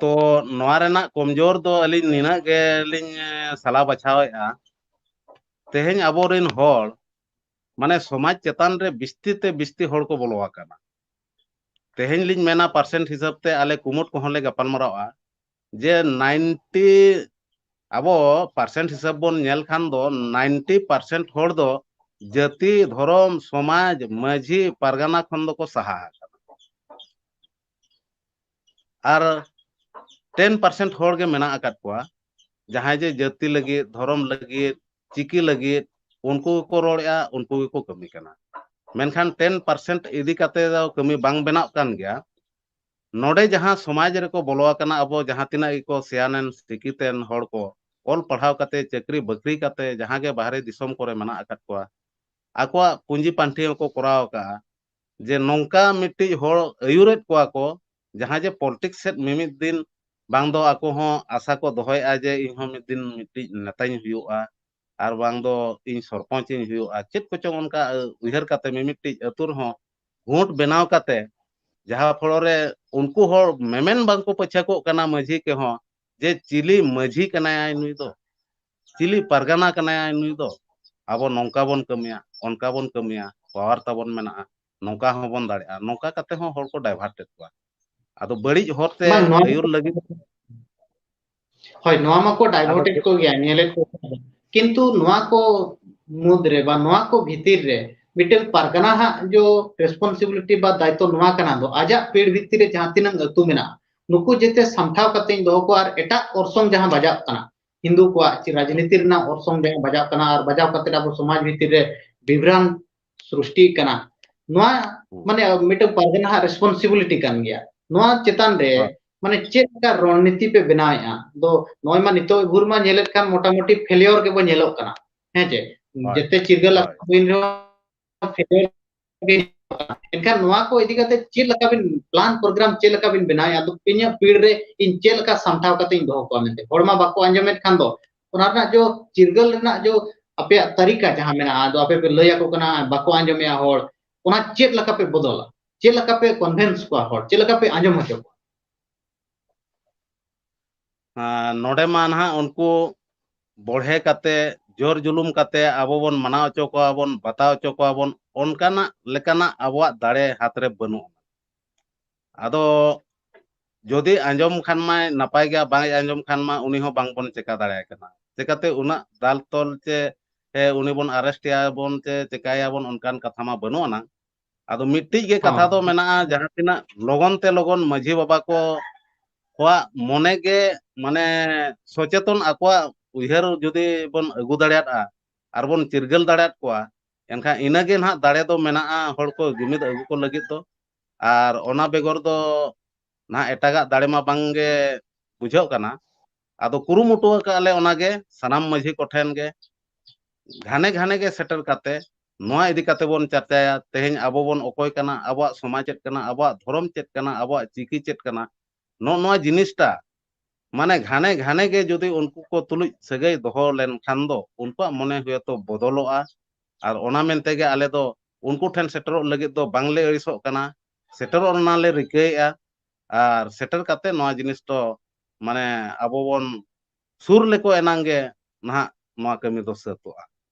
ᱛᱚ ᱱᱚᱣᱟ ᱨᱮᱱᱟᱜ ᱠᱚᱢᱡᱳᱨ ᱫᱚ ᱟᱹᱞᱤᱧ ᱱᱤᱱᱟᱹᱜ ᱜᱮᱞᱤᱧ, ᱮ, ᱥᱟᱞᱟ ᱵᱟᱪᱷᱟᱣᱮᱫᱼᱟ᱾ ᱛᱮᱦᱮᱧ ᱟᱵᱚᱨᱮᱱ ᱦᱚᱲ ᱢᱟᱱᱮ ᱥᱚᱢᱟᱡᱽ ᱪᱮᱛᱟᱱ ᱨᱮ ᱵᱤᱥᱛᱤ ᱛᱮ ᱵᱤᱥᱛᱤ ᱦᱚᱲ ᱠᱚ ᱵᱚᱞᱚ ᱟᱠᱟᱱᱟ᱾ ᱛᱮᱦᱮᱧ ᱞᱤᱧ ᱢᱮᱱᱟ percent ᱦᱤᱥᱟᱹᱵ ᱛᱮ ᱟᱞᱮ ᱠᱩᱢᱩᱴ ᱠᱚᱦᱚᱸ ᱞᱮ ᱜᱟᱯᱟᱞ ᱢᱟᱨᱟᱣᱟ ᱡᱮ ninety, ᱟᱵᱚ percent ᱦᱤᱥᱟᱹᱵ ᱵᱚᱱ ᱧᱮᱞ ᱠᱷᱟᱱ ᱫᱚ ninety percent ᱦᱚᱲ ᱫᱚ ᱡᱟᱹᱛᱤ, ᱫᱷᱚᱨᱚᱢ, ᱥᱚᱢᱟᱡᱽ, ᱢᱟᱹᱡᱷᱤ, ᱯᱟᱨᱜᱟᱱᱟ ᱠᱷᱚᱱ ᱫᱚᱠᱚ ᱥᱟᱦᱟ ᱟᱠᱟᱱᱟ᱾ ᱟᱨ ten percent ᱦᱚᱲ ᱜᱮ ᱢᱮᱱᱟᱜ ᱟᱠᱟᱫ ᱠᱚᱣᱟ, ᱡᱟᱦᱟᱸᱭ ᱡᱮ ᱡᱟᱹᱛᱤ ᱞᱟᱹᱜᱤᱫ, ᱫᱷᱚᱨᱚᱢ ᱞᱟᱹᱜᱤᱫ, ᱪᱤᱠᱤ ᱞᱟᱹᱜᱤᱫ, ᱩᱱᱠᱩ ᱜᱮᱠᱚ ᱨᱚᱲᱮᱫᱼᱟ, ᱩᱱᱠᱩ ᱜᱮᱠᱚ ᱠᱟᱹᱢᱤ ᱠᱟᱱᱟ᱾ ᱢᱮᱱᱠᱷᱟᱱ ten percent ᱤᱫᱤ ᱠᱟᱛᱮ ᱫᱚ ᱠᱟᱹᱢᱤ ᱵᱟᱝ ᱵᱮᱱᱟᱜ ᱠᱟᱱ ᱜᱮᱭᱟ᱾ ᱱᱚᱰᱮ ᱡᱟᱦᱟᱸ ᱥᱚᱢᱟᱡᱽ ᱨᱮᱠᱚ ᱵᱚᱞᱚ ᱟᱠᱟᱱᱟ, ᱟᱵᱚ ᱡᱟᱦᱟᱸ ᱛᱤᱱᱟᱹᱜ ᱜᱮᱠᱚ ᱥᱮᱭᱟᱱᱮᱱ ᱥᱤᱠᱤᱛᱮᱱ ᱦᱚᱲ ᱠᱚ, ᱚᱞ ᱯᱟᱲᱦᱟᱣ ᱠᱟᱛᱮ ᱪᱟᱹᱠᱨᱤ ᱵᱟᱹᱠᱨᱤ ᱠᱟᱛᱮ ᱡᱟᱦᱟᱸ ᱜᱮ ᱵᱟᱦᱨᱮ ᱫᱤᱥᱚᱢ ᱠᱚᱨᱮ ᱢᱮᱱᱟᱜ ᱟᱠᱟᱫ ᱠᱚᱣᱟ, ᱟᱠᱚᱣᱟᱜ ᱯᱩᱸᱡᱤ ᱯᱟᱱᱴᱷᱤ ᱦᱚᱸᱠᱚ ᱠᱚᱨᱟᱣ ᱟᱠᱟᱫᱼᱟ᱾ ᱡᱮ ᱱᱚᱝᱠᱟ ᱢᱤᱫᱴᱤᱡ ᱦᱚᱲ ᱟᱹᱭᱩᱨᱮᱫ ᱠᱚᱣᱟ ᱠᱚ, ᱡᱟᱦᱟᱸ ᱡᱮ ᱯᱚᱞᱤᱴᱤᱠᱥ ᱥᱮᱫ ᱢᱤᱢᱤᱫ ᱫᱤᱱ ᱵᱟᱝ ᱫᱚ ᱟᱠᱚ ᱦᱚᱸ ᱟᱥᱟ ᱠᱚ ᱫᱚᱦᱚᱭᱮᱫᱼᱟ ᱡᱮ ᱤᱧ ᱦᱚᱸ ᱢᱤᱫ ᱫᱤᱱ ᱢᱤᱫᱴᱤᱡ ᱱᱮᱛᱟᱧ ᱦᱩᱭᱩᱜᱼᱟ, ᱟᱨ ᱵᱟᱝ ᱫᱚ ᱤᱧ ᱥᱚᱨᱯᱚᱧᱪ ᱤᱧ ᱦᱩᱭᱩᱜᱼᱟ, ᱪᱮᱫ ᱠᱚᱪᱚᱝ ᱚᱱᱠᱟ ᱩᱭᱦᱟᱹᱨ ᱠᱟᱛᱮ ᱢᱤᱢᱤᱫᱴᱤᱡ ᱟᱹᱛᱩ ᱨᱮᱦᱚᱸ ᱜᱩᱴ ᱵᱮᱱᱟᱣ ᱠᱟᱛᱮ, ᱡᱟᱦᱟᱸ ᱯᱷᱚᱲᱚ ᱨᱮ ᱩᱱᱠᱩ ᱦᱚᱲ ᱢᱮᱢᱮᱱ ᱵᱟᱝ ᱠᱚ ᱯᱟᱹᱪᱷᱟᱹ ᱠᱚᱜ ᱠᱟᱱᱟ ᱢᱟᱹᱡᱷᱤ ᱠᱚᱦᱚᱸ, ᱡᱮ ᱪᱤᱞᱤ ᱢᱟᱹᱡᱷᱤ ᱠᱟᱱᱟᱭ ᱱᱩᱭ ᱫᱚ, ᱪᱤᱞᱤ ᱯᱟᱨᱜᱟᱱᱟ ᱠᱟᱱᱟᱭ ᱱᱩᱭ ᱫᱚ, ᱟᱵᱚ ᱱᱚᱝᱠᱟ ᱵᱚᱱ ᱠᱟᱹᱢᱤᱭᱟ, ᱚᱱᱠᱟ ᱵᱚᱱ ᱠᱟᱹᱢᱤᱭᱟ, ᱯᱟᱣᱟᱨ ᱛᱟᱵᱚᱱ ᱢᱮᱱᱟᱜᱼᱟ, ᱱᱚᱝᱠᱟ ᱦᱚᱸᱵᱚᱱ ᱫᱟᱲᱮᱭᱟᱜᱼᱟ, ᱱᱚᱝᱠᱟ ᱠᱟᱛᱮ ᱦᱚᱸ ᱦᱚᱲ ᱠᱚ ᱰᱟᱭᱵᱷᱟᱨᱴ ᱮᱫ ᱠᱚᱣᱟ᱾ ᱟᱫᱚ ᱵᱟᱹᱲᱤᱡ ᱦᱚᱨ ᱛᱮ ᱵᱟᱝ, ᱱᱚᱣᱟ ᱟᱹᱭᱩᱨ ᱞᱟᱹᱜᱤᱫ᱾ ᱦᱳᱭ, ᱱᱚᱣᱟ ᱢᱟᱠᱚ ᱟᱫᱚ ᱰᱟᱭᱵᱷᱟᱨᱴᱮᱰ ᱪᱮᱫ? ᱠᱚ ᱜᱮᱭᱟ, ᱧᱮᱞᱮᱫ ᱠᱚ ᱠᱟᱱᱟ᱾ ᱠᱤᱱᱛᱩ ᱱᱚᱣᱟ ᱠᱚ ᱢᱩᱫᱽ ᱨᱮ ᱵᱟ ᱱᱚᱣᱟ ᱠᱚ ᱵᱷᱤᱛᱤᱨ ᱨᱮ ᱢᱤᱫᱴᱮᱱ ᱯᱟᱨᱜᱟᱱᱟ ᱦᱟᱜ ᱡᱚ ᱨᱮᱥᱯᱚᱱᱥᱤᱵᱤᱞᱤᱴᱤ ᱵᱟ ᱫᱟᱭᱤᱛᱛᱚ ᱱᱚᱣᱟ ᱠᱟᱱᱟ ᱫᱚ, ᱟᱡᱟᱜ ᱯᱤᱲ ᱵᱷᱤᱛᱤᱨ ᱨᱮ ᱡᱟᱦᱟᱸ ᱛᱤᱱᱟᱹᱜ ᱟᱹᱛᱩ ᱢᱮᱱᱟᱜᱼᱟ, ᱱᱩᱠᱩ ᱡᱮᱛᱮ ᱥᱟᱢᱴᱷᱟᱣ ᱠᱟᱛᱮᱧ ᱫᱚᱦᱚ ᱠᱚᱣᱟ ᱟᱨ ᱮᱴᱟᱜ ᱚᱨᱥᱚᱝ ᱡᱟᱦᱟᱸ ᱵᱟᱡᱟᱜ ᱠᱟᱱᱟ, ᱦᱤᱱᱫᱩ ᱠᱚᱣᱟᱜ ᱪᱮ ᱨᱟᱡᱽᱱᱤᱛᱤ ᱨᱮᱱᱟᱜ ᱚᱨᱥᱚᱝ ᱡᱟᱦᱟᱸ ᱵᱟᱡᱟᱜ ᱠᱟᱱᱟ ᱟᱨ ᱵᱟᱡᱟᱣ ᱠᱟᱛᱮ ᱟᱵᱚ ᱥᱚᱢᱟᱡᱽ ᱵᱷᱤᱛᱤᱨ ᱨᱮ ᱵᱤᱵᱷᱨᱟᱱ ᱥᱨᱤᱥᱴᱤᱜ ᱠᱟᱱᱟ, ᱱᱚᱣᱟ ᱦᱩᱸ᱾ ᱢᱟᱱᱮ ᱢᱤᱫᱴᱮᱱ ᱯᱟᱨᱜᱟᱱᱟ ᱦᱟᱜ ᱨᱮᱥᱯᱚᱱᱥᱤᱵᱤᱞᱤᱴᱤ ᱠᱟᱱ ᱜᱮᱭᱟ᱾ ᱱᱚᱣᱟ ᱪᱮᱛᱟᱱ ᱨᱮ ᱦᱳᱭ᱾ ᱢᱟᱱᱮ ᱪᱮᱫ ᱞᱮᱠᱟ ᱨᱚᱬᱱᱤᱛᱤ ᱯᱮ ᱵᱮᱱᱟᱣᱮᱫᱼᱟ? ᱫᱚ ᱱᱚᱜᱼᱚᱭ ᱢᱟ ᱱᱤᱛᱚᱜ ᱵᱷᱳᱨ ᱢᱟ ᱧᱮᱞᱮᱫ ᱠᱟᱱ ᱢᱚᱴᱟᱢᱩᱴᱤ ᱯᱷᱮᱞᱤᱭᱚᱨ ᱜᱮᱵᱚ ᱧᱮᱞᱚᱜ ᱠᱟᱱᱟ, ᱦᱮᱸ ᱪᱮ? ᱦᱳᱭ᱾ ᱡᱮᱛᱮ ᱪᱤᱨᱜᱟᱹᱞ ᱦᱳᱭ᱾ ᱟᱠᱟᱱ ᱫᱤᱱ ᱨᱮᱦᱚᱸ ᱯᱷᱮᱞᱤᱭᱚᱨ ᱜᱮ ᱧᱮᱞᱚᱜ ᱠᱟᱱᱟ᱾ ᱮᱱᱠᱷᱟᱱ ᱱᱚᱣᱟ ᱠᱚ ᱤᱫᱤ ᱠᱟᱛᱮ ᱪᱮᱫ ᱞᱮᱠᱟ ᱵᱤᱱ ᱯᱞᱟᱱ ᱯᱨᱳᱜᱨᱟᱢ ᱪᱮᱫ ᱞᱮᱠᱟ ᱵᱤᱱ ᱵᱮᱱᱟᱣᱮᱫᱼᱟ? ᱟᱫᱚ ᱤᱧᱟᱹᱜ ᱯᱤᱲ ᱨᱮ ᱤᱧ ᱪᱮᱫ ᱞᱮᱠᱟ ᱥᱟᱢᱴᱷᱟᱣ ᱠᱟᱛᱮ ᱤᱧ ᱫᱚᱦᱚ ᱠᱚᱣᱟ ᱢᱮᱱᱛᱮ? ᱦᱚᱲ ᱢᱟ ᱵᱟᱠᱚ ᱟᱸᱡᱚᱢᱮᱫ ᱠᱷᱟᱱ ᱫᱚ, ᱚᱱᱟ ᱨᱮᱱᱟᱜ ᱡᱚ ᱪᱤᱨᱜᱟᱹᱞ ᱨᱮᱱᱟᱜ ᱡᱚ ᱟᱯᱮᱭᱟᱜ ᱛᱟᱹᱨᱤᱠᱟ ᱡᱟᱦᱟᱸ ᱢᱮᱱᱟᱜᱼᱟ, ᱟᱫᱚ ᱟᱯᱮ ᱯᱮ ᱞᱟᱹᱭ ᱟᱠᱚ ᱠᱟᱱᱟ, ᱵᱟᱠᱚ ᱟᱸᱡᱚᱢᱮᱜᱼᱟ ᱦᱚᱲ, ᱚᱱᱟ ᱪᱮᱫ ᱞᱮᱠᱟ ᱯᱮ ᱵᱚᱫᱚᱞᱟ? ᱪᱮᱫ ᱞᱮᱠᱟ ᱯᱮ ᱠᱚᱱᱵᱷᱤᱱᱥ ᱠᱚᱣᱟ ᱦᱚᱲ? ᱪᱮᱫ ᱞᱮᱠᱟ ᱯᱮ ᱟᱸᱡᱚᱢ ᱦᱚᱪᱚ ᱠᱚᱣᱟ? ᱟᱨ ᱱᱚᱰᱮ ᱢᱟ ᱱᱟᱦᱟᱜ ᱩᱱᱠᱩ ᱵᱚᱲᱦᱮ ᱠᱟᱛᱮ, ᱡᱳᱨ ᱡᱩᱞᱩᱢ ᱠᱟᱛᱮ ᱟᱵᱚ ᱵᱚᱱ ᱢᱟᱱᱟᱣ ᱦᱚᱪᱚ ᱠᱚᱣᱟ ᱵᱚᱱ, ᱵᱟᱛᱟᱣ ᱦᱚᱪᱚ ᱠᱚᱣᱟ ᱵᱚᱱ, ᱚᱱᱠᱟᱱᱟᱜ ᱞᱮᱠᱟᱱᱟᱜ ᱟᱵᱚᱣᱟᱜ ᱫᱟᱲᱮ ᱦᱟᱛ ᱨᱮ ᱵᱟᱹᱱᱩᱜᱼᱟ᱾ ᱟᱫᱚ ᱡᱩᱫᱤ ᱟᱸᱡᱚᱢ ᱠᱷᱟᱱ ᱢᱟᱭ ᱱᱟᱯᱟᱭ ᱜᱮᱭᱟ, ᱵᱟᱭ ᱟᱸᱡᱚᱢ ᱠᱷᱟᱱ ᱢᱟ ᱩᱱᱤ ᱦᱚᱸ ᱵᱟᱝ ᱵᱚᱱ ᱪᱮᱠᱟ ᱫᱟᱲᱮᱭᱟᱭ ᱠᱟᱱᱟ᱾ ᱪᱮᱠᱟᱛᱮ ᱩᱱᱟᱹᱜ ᱫᱟᱞ ᱛᱚᱞ ᱪᱮ, ᱦᱮ, ᱩᱱᱤ ᱵᱚᱱ ᱟᱨᱮᱥᱴ ᱮᱭᱟ ᱵᱚᱱ ᱪᱮ ᱪᱮᱠᱟᱭᱟ ᱵᱚᱱ, ᱚᱱᱠᱟᱱ ᱠᱟᱛᱷᱟ ᱢᱟ ᱵᱟᱹᱱᱩᱜ ᱟᱱᱟᱝ᱾ ᱟᱫᱚ ᱢᱤᱫᱴᱤᱡ ᱜᱮ ᱠᱟᱛᱷᱟ ᱦᱚᱸ᱾ ᱫᱚ ᱢᱮᱱᱟᱜᱼᱟ, ᱡᱟᱦᱟᱸ ᱛᱤᱱᱟᱹᱜ ᱞᱚᱜᱚᱱ ᱛᱮ ᱞᱚᱜᱚᱱ ᱢᱟᱹᱡᱷᱤ ᱵᱟᱵᱟ ᱠᱚ ᱠᱚᱣᱟᱜ ᱢᱚᱱᱮ ᱜᱮ ᱢᱟᱱᱮ ᱥᱚᱪᱮᱛᱚᱱ ᱟᱠᱚᱣᱟᱜ ᱩᱭᱦᱟᱹᱨ ᱡᱩᱫᱤ ᱵᱚᱱ ᱟᱹᱜᱩ ᱫᱟᱲᱮᱭᱟᱜᱼᱟ, ᱟᱨ ᱵᱚᱱ ᱪᱤᱨᱜᱟᱹᱞ ᱫᱟᱲᱮᱭᱟᱫ ᱠᱚᱣᱟ, ᱮᱱᱠᱷᱟᱱ ᱤᱱᱟᱹᱜᱮ ᱱᱟᱦᱟᱜ ᱫᱟᱲᱮ ᱫᱚ ᱢᱮᱱᱟᱜᱼᱟ ᱦᱚᱲ ᱠᱚ ᱡᱩᱢᱤᱫ ᱟᱹᱜᱩ ᱠᱚ ᱞᱟᱹᱜᱤᱫ ᱫᱚ᱾ ᱟᱨ ᱚᱱᱟ ᱵᱮᱜᱚᱨ ᱫᱚ ᱱᱟᱦᱟᱜ ᱮᱴᱟᱜᱟᱜ ᱫᱟᱲᱮ ᱢᱟ ᱵᱟᱝᱜᱮ ᱵᱩᱡᱷᱟᱹᱜ ᱠᱟᱱᱟ᱾ ᱟᱫᱚ ᱠᱩᱨᱩᱢᱩᱴᱩ ᱟᱠᱟᱫ ᱞᱮ ᱚᱱᱟᱜᱮ ᱥᱟᱱᱟᱢ ᱢᱟᱹᱡᱷᱤ ᱠᱚᱴᱷᱮᱱ ᱜᱮ ᱜᱷᱟᱱᱮ ᱜᱷᱟᱱᱮ ᱜᱮ ᱥᱮᱴᱮᱨ ᱠᱟᱛᱮ ᱱᱚᱣᱟ ᱤᱫᱤ ᱠᱟᱛᱮ ᱵᱚᱱ ᱪᱟᱨᱪᱟᱭᱟ᱾ ᱛᱮᱦᱮᱧ ᱟᱵᱚ ᱵᱚᱱ ᱚᱠᱚᱭ ᱠᱟᱱᱟ, ᱟᱵᱚᱣᱟᱜ ᱥᱚᱢᱟᱡᱽ ᱪᱮᱫ ᱠᱟᱱᱟ, ᱟᱵᱚᱣᱟᱜ ᱫᱷᱚᱨᱚᱢ ᱪᱮᱫ ᱠᱟᱱᱟ, ᱟᱵᱚᱣᱟᱜ ᱪᱤᱠᱤ ᱪᱮᱫ ᱠᱟᱱᱟ, ᱱᱚᱜᱼᱚ ᱱᱚᱣᱟ ᱡᱤᱱᱤᱥᱴᱟ ᱢᱟᱱᱮ ᱜᱷᱟᱱᱮ ᱜᱷᱟᱱᱮ ᱜᱮ ᱡᱩᱫᱤ ᱩᱱᱠᱩ ᱠᱚ ᱛᱩᱞᱩᱡ ᱥᱟᱹᱜᱟᱹᱭ ᱫᱚᱦᱚ ᱞᱮᱱᱠᱷᱟᱱ ᱫᱚ ᱩᱱᱠᱩᱣᱟᱜ ᱢᱚᱱᱮ ᱦᱩᱭᱛᱚ ᱵᱚᱫᱚᱞᱚᱜᱼᱟ᱾ ᱟᱨ ᱚᱱᱟ ᱢᱮᱱᱛᱮ ᱜᱮ ᱟᱞᱮ ᱫᱚ ᱩᱱᱠᱩ ᱴᱷᱮᱱ ᱥᱮᱴᱮᱨᱚᱜ ᱞᱟᱹᱜᱤᱫ ᱫᱚ ᱵᱟᱝᱞᱮ ᱟᱹᱲᱤᱥᱚᱜ ᱠᱟᱱᱟ, ᱥᱮᱴᱮᱨᱚᱜ ᱨᱮᱱᱟᱜ ᱞᱮ ᱨᱤᱠᱟᱹᱭᱮᱫᱼᱟ᱾ ᱟᱨ ᱥᱮᱴᱮᱨ ᱠᱟᱛᱮ ᱱᱚᱣᱟ ᱡᱤᱱᱤᱥ ᱫᱚ ᱢᱟᱱᱮ ᱟᱵᱚ ᱵᱚᱱ ᱥᱩᱨ ᱞᱮᱠᱚ ᱮᱱᱟᱝ ᱜᱮ ᱱᱟᱦᱟᱜ ᱱᱚᱣᱟ ᱠᱟᱹᱢᱤ ᱫᱚ ᱥᱟᱹᱛᱚᱜᱼᱟ᱾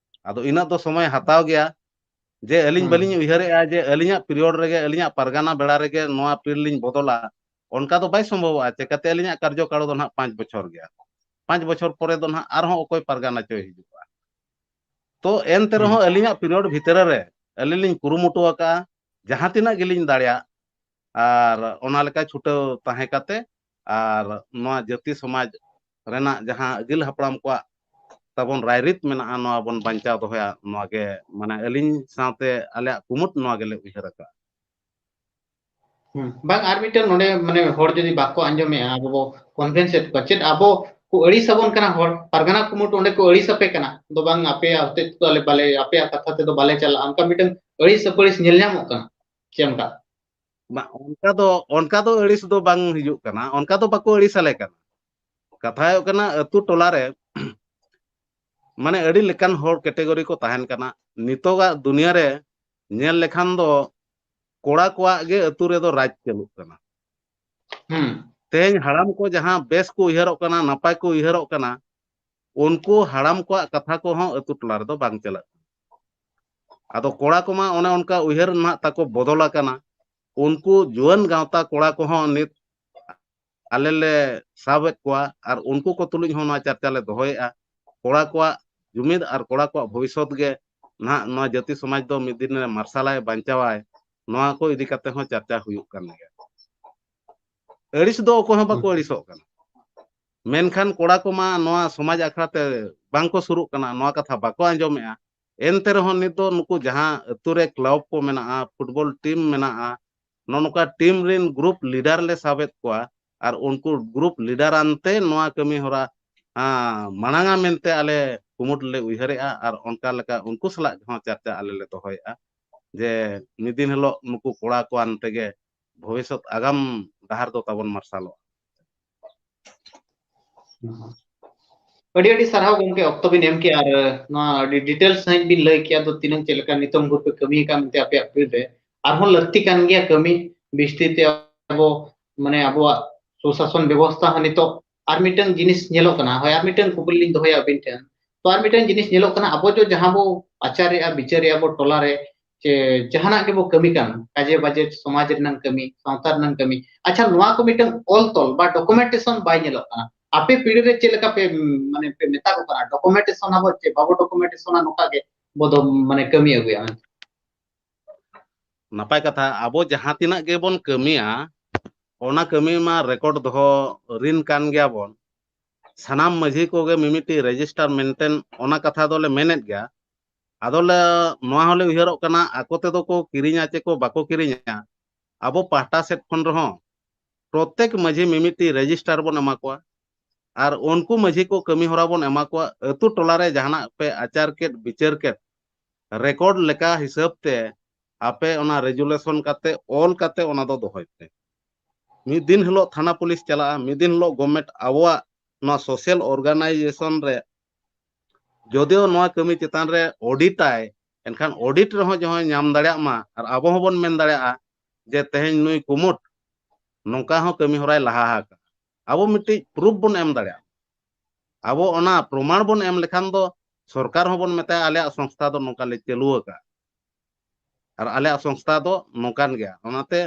ᱟᱫᱚ ᱤᱱᱟᱹᱜ ᱫᱚ ᱥᱚᱢᱚᱭ ᱦᱟᱛᱟᱣ ᱜᱮᱭᱟ᱾ ᱡᱮ ᱟᱹᱞᱤᱧ ᱦᱩᱸ᱾ ᱵᱟᱹᱞᱤᱧ ᱩᱭᱦᱟᱹᱨᱮᱜᱼᱟ ᱡᱮ ᱟᱹᱞᱤᱧᱟᱜ ᱯᱤᱨᱤᱭᱚᱰ ᱨᱮᱜᱮ, ᱟᱹᱞᱤᱧᱟᱜ ᱯᱟᱨᱜᱟᱱᱟ ᱵᱮᱲᱟ ᱨᱮᱜᱮ ᱱᱚᱣᱟ ᱯᱤᱲ ᱞᱤᱧ ᱵᱚᱫᱚᱞᱟ, ᱚᱱᱠᱟ ᱫᱚ ᱵᱟᱭ ᱥᱚᱢᱵᱷᱚᱵᱚᱜᱼᱟ᱾ ᱪᱮᱠᱟᱛᱮ ᱟᱹᱞᱤᱧᱟᱜ ᱠᱟᱨᱡᱚᱠᱟᱞ ᱫᱚ ᱱᱟᱦᱟᱜ ᱯᱟᱸᱪ ᱵᱚᱪᱷᱚᱨ ᱜᱮᱭᱟ᱾ ᱯᱟᱸᱪ ᱵᱚᱪᱷᱚᱨ ᱯᱚᱨᱮ ᱫᱚ ᱱᱟᱦᱟᱜ ᱟᱨᱦᱚᱸ ᱚᱠᱚᱭ ᱯᱟᱨᱜᱟᱱᱟ ᱪᱚᱭ ᱦᱤᱡᱩᱜᱼᱟ᱾ ᱛᱚ ᱮᱱᱛᱮ ᱦᱩᱸ᱾ ᱨᱮᱦᱚᱸ ᱟᱹᱞᱤᱧᱟᱜ ᱯᱤᱨᱤᱭᱚᱰ ᱵᱷᱤᱛᱨᱤ ᱨᱮ ᱟᱹᱞᱤᱧ ᱞᱤᱧ ᱠᱩᱨᱩᱢᱩᱴᱩ ᱟᱠᱟᱫᱼᱟ ᱡᱟᱦᱟᱸ ᱛᱤᱱᱟᱹᱜ ᱜᱮᱞᱤᱧ ᱫᱟᱲᱮᱭᱟᱜ, ᱟᱨ ᱚᱱᱟ ᱞᱮᱠᱟ ᱪᱷᱩᱴᱟᱹᱣ ᱛᱟᱦᱮᱸ ᱠᱟᱛᱮ ᱟᱨ ᱱᱚᱣᱟ ᱡᱟᱹᱛᱤ ᱥᱚᱢᱟᱡᱽ ᱨᱮᱱᱟᱜ ᱡᱟᱦᱟᱸ ᱟᱹᱜᱤᱞ ᱦᱟᱯᱲᱟᱢ ᱠᱚᱣᱟᱜ ᱛᱟᱵᱚᱱ ᱨᱟᱭᱨᱤᱛ ᱢᱮᱱᱟᱜᱼᱟ, ᱱᱚᱣᱟ ᱵᱚᱱ ᱵᱟᱧᱪᱟᱣ ᱫᱚᱦᱚᱭᱟ᱾ ᱱᱚᱣᱟ ᱜᱮ ᱢᱟᱱᱮ ᱟᱹᱞᱤᱧ ᱥᱟᱶᱛᱮ ᱟᱞᱮᱭᱟᱜ ᱠᱩᱢᱩᱴ ᱱᱚᱣᱟ ᱜᱮᱞᱮ ᱩᱭᱦᱟᱹᱨ ᱟᱠᱟᱫᱼᱟ᱾ ᱦᱩᱸ᱾ ᱵᱟᱝ, ᱟᱨ ᱢᱤᱫᱴᱮᱱ ᱱᱚᱰᱮ ᱢᱟᱱᱮ ᱦᱚᱲ ᱡᱩᱫᱤ ᱵᱟᱠᱚ ᱟᱸᱡᱚᱢᱮᱜᱼᱟ, ᱟᱵᱚ ᱵᱚ convince ᱮᱫ ᱠᱚᱣᱟ, ᱪᱮᱫ ᱟᱵᱚ ᱠᱚ ᱟᱹᱲᱤᱥ ᱟᱵᱚᱱ ᱠᱟᱱᱟ ᱦᱚᱲ, ᱯᱟᱨᱜᱟᱱᱟ ᱠᱩᱢᱩᱴ ᱚᱸᱰᱮ ᱠᱚ ᱟᱹᱲᱤᱥ ᱟᱯᱮ ᱠᱟᱱᱟ, ᱫᱚ ᱵᱟᱝ ᱟᱯᱮᱭᱟᱜ ᱦᱚᱛᱮᱡ ᱛᱮᱫᱚ ᱟᱞᱮ ᱵᱟᱞᱮ, ᱟᱯᱮᱭᱟᱜ ᱠᱟᱛᱷᱟ ᱛᱮᱫᱚ ᱵᱟᱞᱮ ᱪᱟᱞᱟᱜᱼᱟ, ᱚᱱᱠᱟ ᱢᱤᱫᱴᱮᱱ ᱟᱹᱲᱤᱥ ᱟᱹᱯᱟᱹᱲᱤᱥ ᱧᱮᱞ ᱧᱟᱢᱚᱜ ᱠᱟᱱᱟ᱾ ᱪᱮᱫ ᱚᱱᱠᱟ? ᱵᱟ, ᱚᱱᱠᱟ ᱫᱚ, ᱚᱱᱠᱟ ᱫᱚ ᱟᱹᱲᱤᱥ ᱫᱚ ᱵᱟᱝ ᱦᱤᱡᱩᱜ ᱠᱟᱱᱟ, ᱚᱱᱠᱟ ᱫᱚ ᱵᱟᱠᱚ ᱟᱹᱲᱤᱥ ᱟᱞᱮ ᱠᱟᱱᱟ᱾ ᱠᱟᱛᱷᱟ ᱦᱩᱭᱩᱜ ᱠᱟᱱᱟ, ᱟᱹᱛᱩ ᱴᱚᱞᱟ ᱨᱮ ᱢᱟᱱᱮ ᱟᱹᱰᱤ ᱞᱮᱠᱟᱱ ᱦᱚᱲ category ᱠᱚ ᱛᱟᱦᱮᱱ ᱠᱟᱱᱟ᱾ ᱱᱤᱛᱚᱜᱟᱜ ᱫᱩᱱᱤᱭᱟᱹ ᱨᱮ ᱧᱮᱞ ᱞᱮᱠᱷᱟᱱ ᱫᱚ ᱠᱚᱲᱟ ᱠᱚᱣᱟᱜ ᱜᱮ ᱟᱹᱛᱩ ᱨᱮᱫᱚ ᱨᱟᱡᱽ ᱪᱟᱹᱞᱩᱜ ᱠᱟᱱᱟ᱾ ᱦᱩᱸ᱾ ᱛᱮᱦᱮᱧ ᱦᱟᱲᱟᱢ ᱠᱚ ᱡᱟᱦᱟᱸ ᱵᱮᱥ ᱠᱚ ᱩᱭᱦᱟᱹᱨᱚᱜ ᱠᱟᱱᱟ, ᱱᱟᱯᱟᱭ ᱠᱚ ᱩᱭᱦᱟᱹᱨᱚᱜ ᱠᱟᱱᱟ, ᱩᱱᱠᱩ ᱦᱟᱲᱟᱢ ᱠᱚᱣᱟᱜ ᱠᱟᱛᱷᱟ ᱠᱚᱦᱚᱸ ᱟᱹᱛᱩ ᱴᱚᱞᱟ ᱨᱮᱫᱚ ᱵᱟᱝ ᱪᱟᱞᱟᱜ ᱠᱟᱱᱟ᱾ ᱟᱫᱚ ᱠᱚᱲᱟ ᱠᱚᱢᱟ ᱚᱱᱮ ᱚᱱᱠᱟ ᱩᱭᱦᱟᱹᱨ ᱱᱟᱦᱟᱜ ᱛᱟᱠᱚ ᱵᱚᱫᱚᱞ ᱟᱠᱟᱱᱟ᱾ ᱩᱱᱠᱩ ᱡᱩᱣᱟᱹᱱ ᱜᱟᱶᱛᱟ ᱠᱚᱲᱟ ᱠᱚᱦᱚᱸ ᱱᱤᱛ ᱟᱞᱮ ᱞᱮ ᱥᱟᱵᱮᱫ ᱠᱚᱣᱟ ᱟᱨ ᱩᱱᱠᱩ ᱠᱚ ᱛᱩᱞᱩᱡ ᱦᱚᱸ ᱱᱚᱣᱟ ᱪᱟᱨᱪᱟ ᱞᱮ ᱫᱚᱦᱚᱭᱮᱫᱼᱟ᱾ ᱠᱚᱲᱟ ᱠᱚᱣᱟᱜ ᱡᱩᱢᱤᱫ ᱟᱨ ᱠᱚᱲᱟ ᱠᱚᱣᱟᱜ ᱵᱷᱚᱵᱤᱥᱥᱚᱛ ᱜᱮ ᱱᱟᱦᱟᱜ ᱱᱚᱣᱟ ᱡᱟᱹᱛᱤ ᱥᱚᱢᱟᱡᱽ ᱫᱚ ᱢᱤᱫ ᱫᱤᱱ ᱨᱮ ᱢᱟᱨᱥᱟᱞᱟᱭ, ᱵᱟᱧᱪᱟᱣᱟᱭ, ᱱᱚᱣᱟ ᱠᱚ ᱤᱫᱤ ᱠᱟᱛᱮ ᱦᱚᱸ ᱪᱟᱨᱪᱟ ᱦᱩᱭᱩᱜ ᱠᱟᱱ ᱜᱮᱭᱟ᱾ ᱟᱹᱲᱤᱥ ᱫᱚ ᱚᱠᱚᱭ ᱦᱚᱸ ᱵᱟᱠᱚ ᱦᱩᱸ᱾ ᱟᱹᱲᱤᱥᱚᱜ ᱠᱟᱱᱟ᱾ ᱢᱮᱱᱠᱷᱟᱱ ᱠᱚᱲᱟ ᱠᱚᱢᱟ ᱱᱚᱣᱟ ᱥᱚᱢᱟᱡᱽ ᱟᱠᱷᱲᱟ ᱛᱮ ᱵᱟᱝ ᱠᱚ ᱥᱩᱨᱩᱜ ᱠᱟᱱᱟ, ᱱᱚᱣᱟ ᱠᱟᱛᱷᱟ ᱵᱟᱠᱚ ᱟᱸᱡᱚᱢᱮᱜᱼᱟ᱾ ᱮᱱᱛᱮ ᱨᱮᱦᱚᱸ ᱱᱤᱛ ᱫᱚ ᱱᱩᱠᱩ ᱡᱟᱦᱟᱸ ᱟᱹᱛᱩ ᱨᱮ ᱠᱞᱟᱵᱽ ᱠᱚ ᱢᱮᱱᱟᱜᱼᱟ, ᱯᱷᱩᱴᱵᱚᱞ ᱴᱤᱢ ᱢᱮᱱᱟᱜᱼᱟ, ᱱᱚᱜᱼᱚ ᱱᱚᱝᱠᱟ ᱴᱤᱢ ᱨᱮᱱ ᱜᱨᱩᱯ ᱞᱤᱰᱟᱨ ᱞᱮ ᱥᱟᱵᱮᱫ ᱠᱚᱣᱟ ᱟᱨ ᱩᱱᱠᱩ ᱜᱨᱩᱯ ᱞᱤᱰᱟᱨ ᱟᱱᱛᱮ ᱱᱚᱣᱟ ᱠᱟᱹᱢᱤ ᱦᱚᱨᱟ, ᱟᱸ, ᱢᱟᱲᱟᱝᱟ ᱢᱮᱱᱛᱮ ᱟᱞᱮ ᱠᱩᱢᱩᱴ ᱞᱮ ᱩᱭᱦᱟᱹᱨᱮᱜᱼᱟ ᱟᱨ ᱚᱱᱠᱟ ᱞᱮᱠᱟ ᱩᱱᱠᱩ ᱥᱟᱞᱟᱜ ᱦᱚᱸ ᱪᱟᱨᱪᱟ ᱟᱞᱮ ᱞᱮ ᱫᱚᱦᱚᱭᱮᱜᱼᱟ ᱡᱮ ᱢᱤᱫ ᱫᱤᱱ ᱦᱤᱞᱳᱜ ᱱᱩᱠᱩ ᱠᱚᱲᱟ ᱠᱚ ᱟᱱᱛᱮ ᱜᱮ ᱵᱷᱚᱵᱤᱥᱥᱚᱛ ᱟᱜᱟᱢ ᱰᱟᱦᱟᱨ ᱫᱚ ᱛᱟᱵᱚᱱ ᱢᱟᱨᱥᱟᱞᱚᱜᱼᱟ᱾ ᱟᱹᱰᱤ ᱟᱹᱰᱤ ᱥᱟᱨᱦᱟᱣ ᱜᱚᱢᱠᱮ, ᱚᱠᱛᱚ ᱵᱤᱱ ᱮᱢ ᱠᱮᱜᱼᱟ ᱟᱨ ᱱᱚᱣᱟ ᱟᱹᱰᱤ ᱰᱤᱴᱮᱞᱥ ᱥᱟᱺᱦᱤᱡ ᱵᱤᱱ ᱞᱟᱹᱭ ᱠᱮᱜᱼᱟ ᱫᱚ ᱛᱤᱱᱟᱹᱝ ᱪᱮᱫ ᱞᱮᱠᱟ ᱱᱤᱛᱚᱝ ᱵᱷᱳᱨ ᱯᱮ ᱠᱟᱹᱢᱤ ᱟᱠᱟᱫ ᱢᱮᱱᱛᱮ ᱟᱯᱮᱭᱟᱜ ᱯᱷᱤᱞᱰ ᱨᱮ᱾ ᱟᱨᱦᱚᱸ ᱞᱟᱹᱠᱛᱤ ᱠᱟᱱ ᱜᱮᱭᱟ ᱠᱟᱹᱢᱤ ᱵᱤᱥᱛᱤ ᱛᱮ ᱟᱵᱚ ᱢᱟᱱᱮ ᱟᱵᱚᱣᱟᱜ ᱥᱩᱥᱟᱥᱚᱱ ᱵᱮᱵᱚᱥᱛᱷᱟ ᱦᱚᱸ ᱱᱤᱛᱚᱜ ᱟᱨ ᱢᱤᱫᱴᱟᱝ ᱡᱤᱱᱤᱥ ᱧᱮᱞᱚᱜ ᱠᱟᱱᱟ, ᱦᱳᱭ ᱟᱨ ᱢᱤᱫᱴᱟᱝ ᱠᱩᱠᱞᱤ ᱞᱤᱧ ᱫᱚᱦᱚᱭᱟ ᱟᱹᱵᱤᱱ ᱴᱷᱮᱱ᱾ ᱛᱚ ᱟᱨ ᱢᱤᱫᱴᱟᱝ ᱡᱤᱱᱤᱥ ᱧᱮᱞᱚᱜ ᱠᱟᱱᱟ, ᱟᱵᱚ ᱡᱚ ᱡᱟᱦᱟᱸ ᱵᱚ ᱟᱪᱟᱨᱮᱜᱼᱟ ᱵᱤᱪᱟᱹᱨᱮᱜᱼᱟ ᱵᱚ ᱴᱚᱞᱟ ᱨᱮ, ᱪᱮ ᱡᱟᱦᱟᱱᱟᱜ ᱜᱮᱵᱚ ᱠᱟᱹᱢᱤ ᱠᱟᱱ, ᱠᱟᱡᱮ ᱵᱟᱡᱮ ᱥᱚᱢᱟᱡᱽ ᱨᱮᱱᱟᱜ ᱠᱟᱹᱢᱤ, ᱥᱟᱶᱛᱟ ᱨᱮᱱᱟᱜ ᱠᱟᱹᱢᱤ, ᱟᱪᱪᱷᱟ ᱱᱚᱣᱟ ᱠᱚ ᱢᱤᱫᱴᱟᱝ ᱚᱞ ᱛᱚᱞ ᱵᱟ ᱰᱚᱠᱩᱢᱮᱱᱴᱮᱥᱚᱱ ᱵᱟᱭ ᱧᱮᱞᱚᱜ ᱠᱟᱱᱟ᱾ ᱟᱯᱮ ᱯᱤᱲᱦᱤ ᱨᱮ ᱪᱮᱫ ᱞᱮᱠᱟ ᱯᱮ ᱢᱟᱱᱮ ᱯᱮ ᱢᱮᱛᱟ ᱠᱚ ᱠᱟᱱᱟ, ᱰᱚᱠᱩᱢᱮᱱᱴᱮᱥᱚᱱ ᱟᱵᱚ ᱪᱮ ᱵᱟᱵᱚ ᱰᱚᱠᱩᱢᱮᱱᱴᱮᱥᱚᱱᱟ, ᱱᱚᱝᱠᱟ ᱜᱮ ᱵᱚ ᱫᱚ ᱢᱟᱱᱮ ᱠᱟᱹᱢᱤ ᱟᱹᱜᱩᱭᱟ ᱢᱮᱱᱛᱮ? ᱱᱟᱯᱟᱭ ᱠᱟᱛᱷᱟ, ᱟᱵᱚ ᱡᱟᱦᱟᱸ ᱛᱤᱱᱟᱹᱜ ᱜᱮᱵᱚᱱ ᱠᱟᱹᱢᱤᱭᱟ ᱚᱱᱟ ᱠᱟᱹᱢᱤ ᱢᱟ ᱨᱮᱠᱚᱨᱰ ᱫᱚᱦᱚ ᱨᱤᱱ ᱠᱟᱱ ᱜᱮᱭᱟᱵᱚᱱ᱾ ᱥᱟᱱᱟᱢ ᱢᱟᱹᱡᱷᱤ ᱠᱚᱜᱮ ᱢᱤᱢᱤᱫᱴᱤᱡ ᱨᱮᱡᱤᱥᱴᱟᱨ ᱢᱮᱱᱴᱮᱱ ᱚᱱᱟ ᱠᱟᱛᱷᱟ ᱫᱚᱞᱮ ᱢᱮᱱᱮᱫ ᱜᱮᱭᱟ᱾ ᱟᱫᱚᱞᱮ ᱱᱚᱣᱟ ᱦᱚᱸᱞᱮ ᱩᱭᱦᱟᱹᱨᱚᱜ ᱠᱟᱱᱟ, ᱟᱠᱚ ᱛᱮᱫᱚ ᱠᱚ ᱠᱤᱨᱤᱧᱟ ᱪᱮ ᱠᱚ ᱵᱟᱠᱚ ᱠᱤᱨᱤᱧᱟ, ᱟᱵᱚ ᱯᱟᱦᱴᱟ ᱥᱮᱫ ᱠᱷᱚᱱ ᱨᱮᱦᱚᱸ ᱯᱨᱚᱛᱮᱠ ᱢᱟᱹᱡᱷᱤ ᱢᱤᱢᱤᱫᱴᱤᱡ ᱨᱮᱡᱤᱥᱴᱟᱨ ᱵᱚᱱ ᱮᱢᱟ ᱠᱚᱣᱟ᱾ ᱟᱨ ᱩᱱᱠᱩ ᱢᱟᱹᱡᱷᱤ ᱠᱚ ᱠᱟᱹᱢᱤ ᱦᱚᱨᱟ ᱵᱚᱱ ᱮᱢᱟ ᱠᱚᱣᱟ, ᱟᱹᱛᱩ ᱴᱚᱞᱟ ᱨᱮ ᱡᱟᱦᱟᱱᱟᱜ ᱯᱮ ᱟᱪᱟᱨ ᱠᱮᱫ ᱵᱤᱪᱟᱹᱨ ᱠᱮᱫ ᱨᱮᱠᱚᱨᱰ ᱞᱮᱠᱟ ᱦᱤᱥᱟᱹᱵ ᱛᱮ ᱟᱯᱮ ᱚᱱᱟ ᱨᱮᱡᱩᱞᱮᱥᱚᱱ ᱠᱟᱛᱮ ᱚᱞ ᱠᱟᱛᱮ ᱚᱱᱟ ᱫᱚ ᱫᱚᱦᱚᱭ ᱯᱮ᱾ ᱢᱤᱫ ᱫᱤᱱ ᱦᱤᱞᱳᱜ ᱛᱷᱟᱱᱟ ᱯᱩᱞᱤᱥ ᱪᱟᱞᱟᱜᱼᱟ, ᱢᱤᱫ ᱫᱤᱱ ᱦᱤᱞᱳᱜ ᱜᱚᱵᱷᱢᱮᱱᱴ ᱟᱵᱚᱣᱟᱜ ᱱᱚᱣᱟ ᱥᱳᱥᱟᱞ ᱚᱨᱜᱟᱱᱟᱭᱡᱮᱥᱚᱱ ᱨᱮ ᱡᱚᱫᱤᱭᱳ ᱱᱚᱣᱟ ᱠᱟᱹᱢᱤ ᱪᱮᱛᱟᱱ ᱨᱮ ᱚᱰᱤᱴᱟᱭ, ᱮᱱᱠᱷᱟᱱ ᱚᱰᱤᱴ ᱨᱮᱦᱚᱸ ᱡᱟᱦᱟᱸᱭ ᱧᱟᱢ ᱫᱟᱲᱮᱭᱟᱜ ᱢᱟ ᱟᱨ ᱟᱵᱚ ᱦᱚᱸᱵᱚᱱ ᱢᱮᱱ ᱫᱟᱲᱮᱭᱟᱜᱼᱟ ᱡᱮ ᱛᱮᱦᱮᱧ ᱱᱩᱭ ᱠᱩᱢᱩᱴ ᱱᱚᱝᱠᱟ ᱦᱚᱸ ᱠᱟᱹᱢᱤ ᱦᱚᱨᱟᱭ ᱞᱟᱦᱟ ᱟᱠᱟᱫᱼᱟ᱾ ᱟᱵᱚ ᱢᱤᱫᱴᱤᱡ ᱯᱨᱩᱯ ᱵᱚᱱ ᱮᱢ ᱫᱟᱲᱮᱭᱟᱜᱼᱟ᱾ ᱟᱵᱚ ᱚᱱᱟ ᱯᱨᱚᱢᱟᱬ ᱵᱚᱱ ᱮᱢ ᱞᱮᱠᱷᱟᱱ ᱫᱚ ᱥᱚᱨᱠᱟᱨ ᱦᱚᱸᱵᱚᱱ ᱢᱮᱛᱟᱭᱟ ᱟᱞᱮᱭᱟᱜ ᱥᱚᱝᱥᱛᱷᱟ ᱫᱚ ᱱᱚᱝᱠᱟ ᱞᱮ ᱪᱟᱹᱞᱩ ᱟᱠᱟᱫᱼᱟ ᱟᱨ ᱟᱞᱮᱭᱟᱜ ᱥᱚᱝᱥᱛᱷᱟ ᱫᱚ ᱱᱚᱝᱠᱟᱱ ᱜᱮᱭᱟ᱾ ᱚᱱᱟᱛᱮ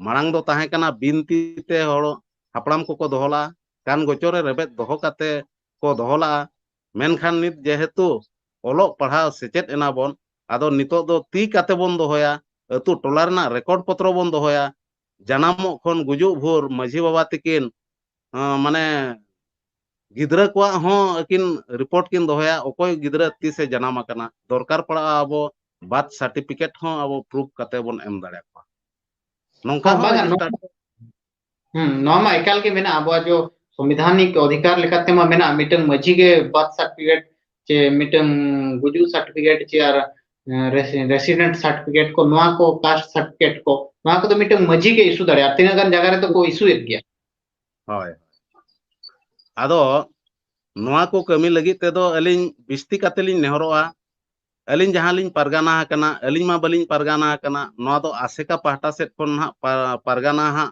ᱢᱟᱲᱟᱝ ᱫᱚ ᱛᱟᱦᱮᱸ ᱠᱟᱱᱟ ᱵᱤᱱᱛᱤ ᱛᱮ ᱦᱚᱲ ᱦᱟᱯᱲᱟᱢ ᱠᱚᱠᱚ ᱫᱚᱦᱚ ᱞᱟᱜᱼᱟ, ᱠᱟᱱ ᱜᱚᱪᱚ ᱨᱮ ᱨᱮᱵᱮᱫ ᱫᱚᱦᱚ ᱠᱟᱛᱮ ᱠᱚ ᱫᱚᱦᱚ ᱞᱟᱜᱼᱟ᱾ ᱢᱮᱱᱠᱷᱟᱱ ᱱᱤᱛ ᱡᱮᱦᱮᱛᱩ ᱚᱞᱚᱜ ᱯᱟᱲᱦᱟᱣ ᱥᱮᱪᱮᱫ ᱮᱱᱟ ᱵᱚᱱ, ᱟᱫᱚ ᱱᱤᱛᱚᱜ ᱫᱚ ᱛᱤ ᱠᱟᱛᱮ ᱵᱚᱱ ᱫᱚᱦᱚᱭᱟ, ᱟᱹᱛᱩ ᱴᱚᱞᱟ ᱨᱮᱱᱟᱜ ᱨᱮᱠᱚᱨᱰ ᱯᱚᱛᱨᱚ ᱵᱚᱱ ᱫᱚᱦᱚᱭᱟ᱾ ᱡᱟᱱᱟᱢᱚᱜ ᱠᱷᱚᱱ ᱜᱩᱡᱩᱜ ᱵᱷᱳᱨ ᱢᱟᱹᱡᱷᱤ ᱵᱟᱵᱟ ᱛᱤᱠᱤᱱ ᱟᱸ, ᱢᱟᱱᱮ ᱜᱤᱫᱽᱨᱟᱹ ᱠᱚᱣᱟᱜ ᱦᱚᱸ ᱟᱹᱠᱤᱱ ᱨᱤᱯᱳᱨᱴ ᱠᱤᱱ ᱫᱚᱦᱚᱭᱟ, ᱚᱠᱚᱭ ᱜᱤᱫᱽᱨᱟᱹ ᱛᱤᱥᱮ ᱡᱟᱱᱟᱢ ᱟᱠᱟᱱᱟ᱾ ᱫᱚᱨᱠᱟᱨ ᱯᱟᱲᱟᱜᱼᱟ ᱟᱵᱚ ᱵᱟᱨᱛᱷ ᱥᱟᱨᱴᱤᱯᱷᱤᱠᱮᱴ ᱦᱚᱸ ᱟᱵᱚ ᱯᱨᱩᱯᱷ ᱠᱟᱛᱮ ᱵᱚᱱ ᱮᱢ ᱫᱟᱲᱮᱭᱟᱠᱚᱣᱟ᱾ ᱱᱚᱝᱠᱟ ᱦᱚᱸ ᱵᱟᱝᱟ, ᱱᱚᱣᱟ ᱦᱩᱸ, ᱱᱚᱣᱟ ᱢᱟ ᱮᱠᱟᱞ ᱜᱮ ᱢᱮᱱᱟᱜᱼᱟ᱾ ᱟᱵᱚᱣᱟᱜ ᱡᱚ ᱥᱚᱝᱵᱤᱫᱷᱟᱱᱤᱠ ᱚᱫᱷᱤᱠᱟᱨ ᱞᱮᱠᱟᱛᱮ ᱢᱟ ᱢᱮᱱᱟᱜᱼᱟ, ᱢᱤᱫᱴᱟᱝ ᱢᱟᱹᱡᱷᱤ ᱜᱮ ᱵᱟᱨᱛᱷ ᱥᱟᱨᱴᱤᱯᱷᱤᱠᱮᱴ ᱪᱮ ᱢᱤᱫᱴᱟᱝ ᱜᱩᱡᱩᱜ ᱥᱟᱨᱴᱤᱯᱷᱤᱠᱮᱴ ᱪᱮ ᱟᱨ ᱨᱮᱥᱤᱰᱮᱱᱴ ᱥᱟᱨᱴᱤᱯᱷᱤᱠᱮᱴ ᱠᱚ, ᱱᱚᱣᱟ ᱠᱚ ᱠᱟᱥᱴ ᱥᱟᱨᱴᱤᱯᱷᱤᱠᱮᱴ ᱠᱚ, ᱱᱚᱣᱟ ᱠᱚᱫᱚ ᱢᱤᱫᱴᱟᱝ ᱢᱟᱹᱡᱷᱤ ᱜᱮ ᱤᱥᱩ ᱫᱟᱲᱮᱭᱟᱜᱼᱟ᱾ ᱛᱤᱱᱟᱹᱜ ᱜᱟᱱ ᱡᱟᱭᱜᱟ ᱨᱮᱫᱚ ᱠᱚ ᱤᱥᱩᱭᱮᱫ ᱜᱮᱭᱟ᱾ ᱦᱳᱭ᱾ ᱟᱫᱚ ᱱᱚᱣᱟ ᱠᱚ ᱠᱟᱹᱢᱤ ᱞᱟᱹᱜᱤᱫ ᱛᱮᱫᱚ ᱟᱹᱞᱤᱧ ᱵᱤᱥᱛᱤ ᱠᱟᱛᱮ ᱞᱤᱧ ᱱᱮᱦᱚᱨᱚᱜᱼᱟ, ᱟᱹᱞᱤᱧ ᱡᱟᱦᱟᱸ ᱞᱤᱧ ᱯᱟᱨᱜᱟᱱᱟ ᱟᱠᱟᱱᱟ, ᱟᱹᱞᱤᱧ ᱢᱟ ᱵᱟᱹᱞᱤᱧ ᱯᱟᱨᱜᱟᱱᱟ ᱟᱠᱟᱱᱟ, ᱱᱚᱣᱟ ᱫᱚ ᱟᱥᱮᱠᱟ ᱯᱟᱦᱴᱟ ᱥᱮᱫ ᱠᱷᱚᱱ ᱱᱟᱦᱟᱜ ᱯᱟ-, ᱯᱟᱨᱜᱟᱱᱟ ᱦᱟᱸᱜ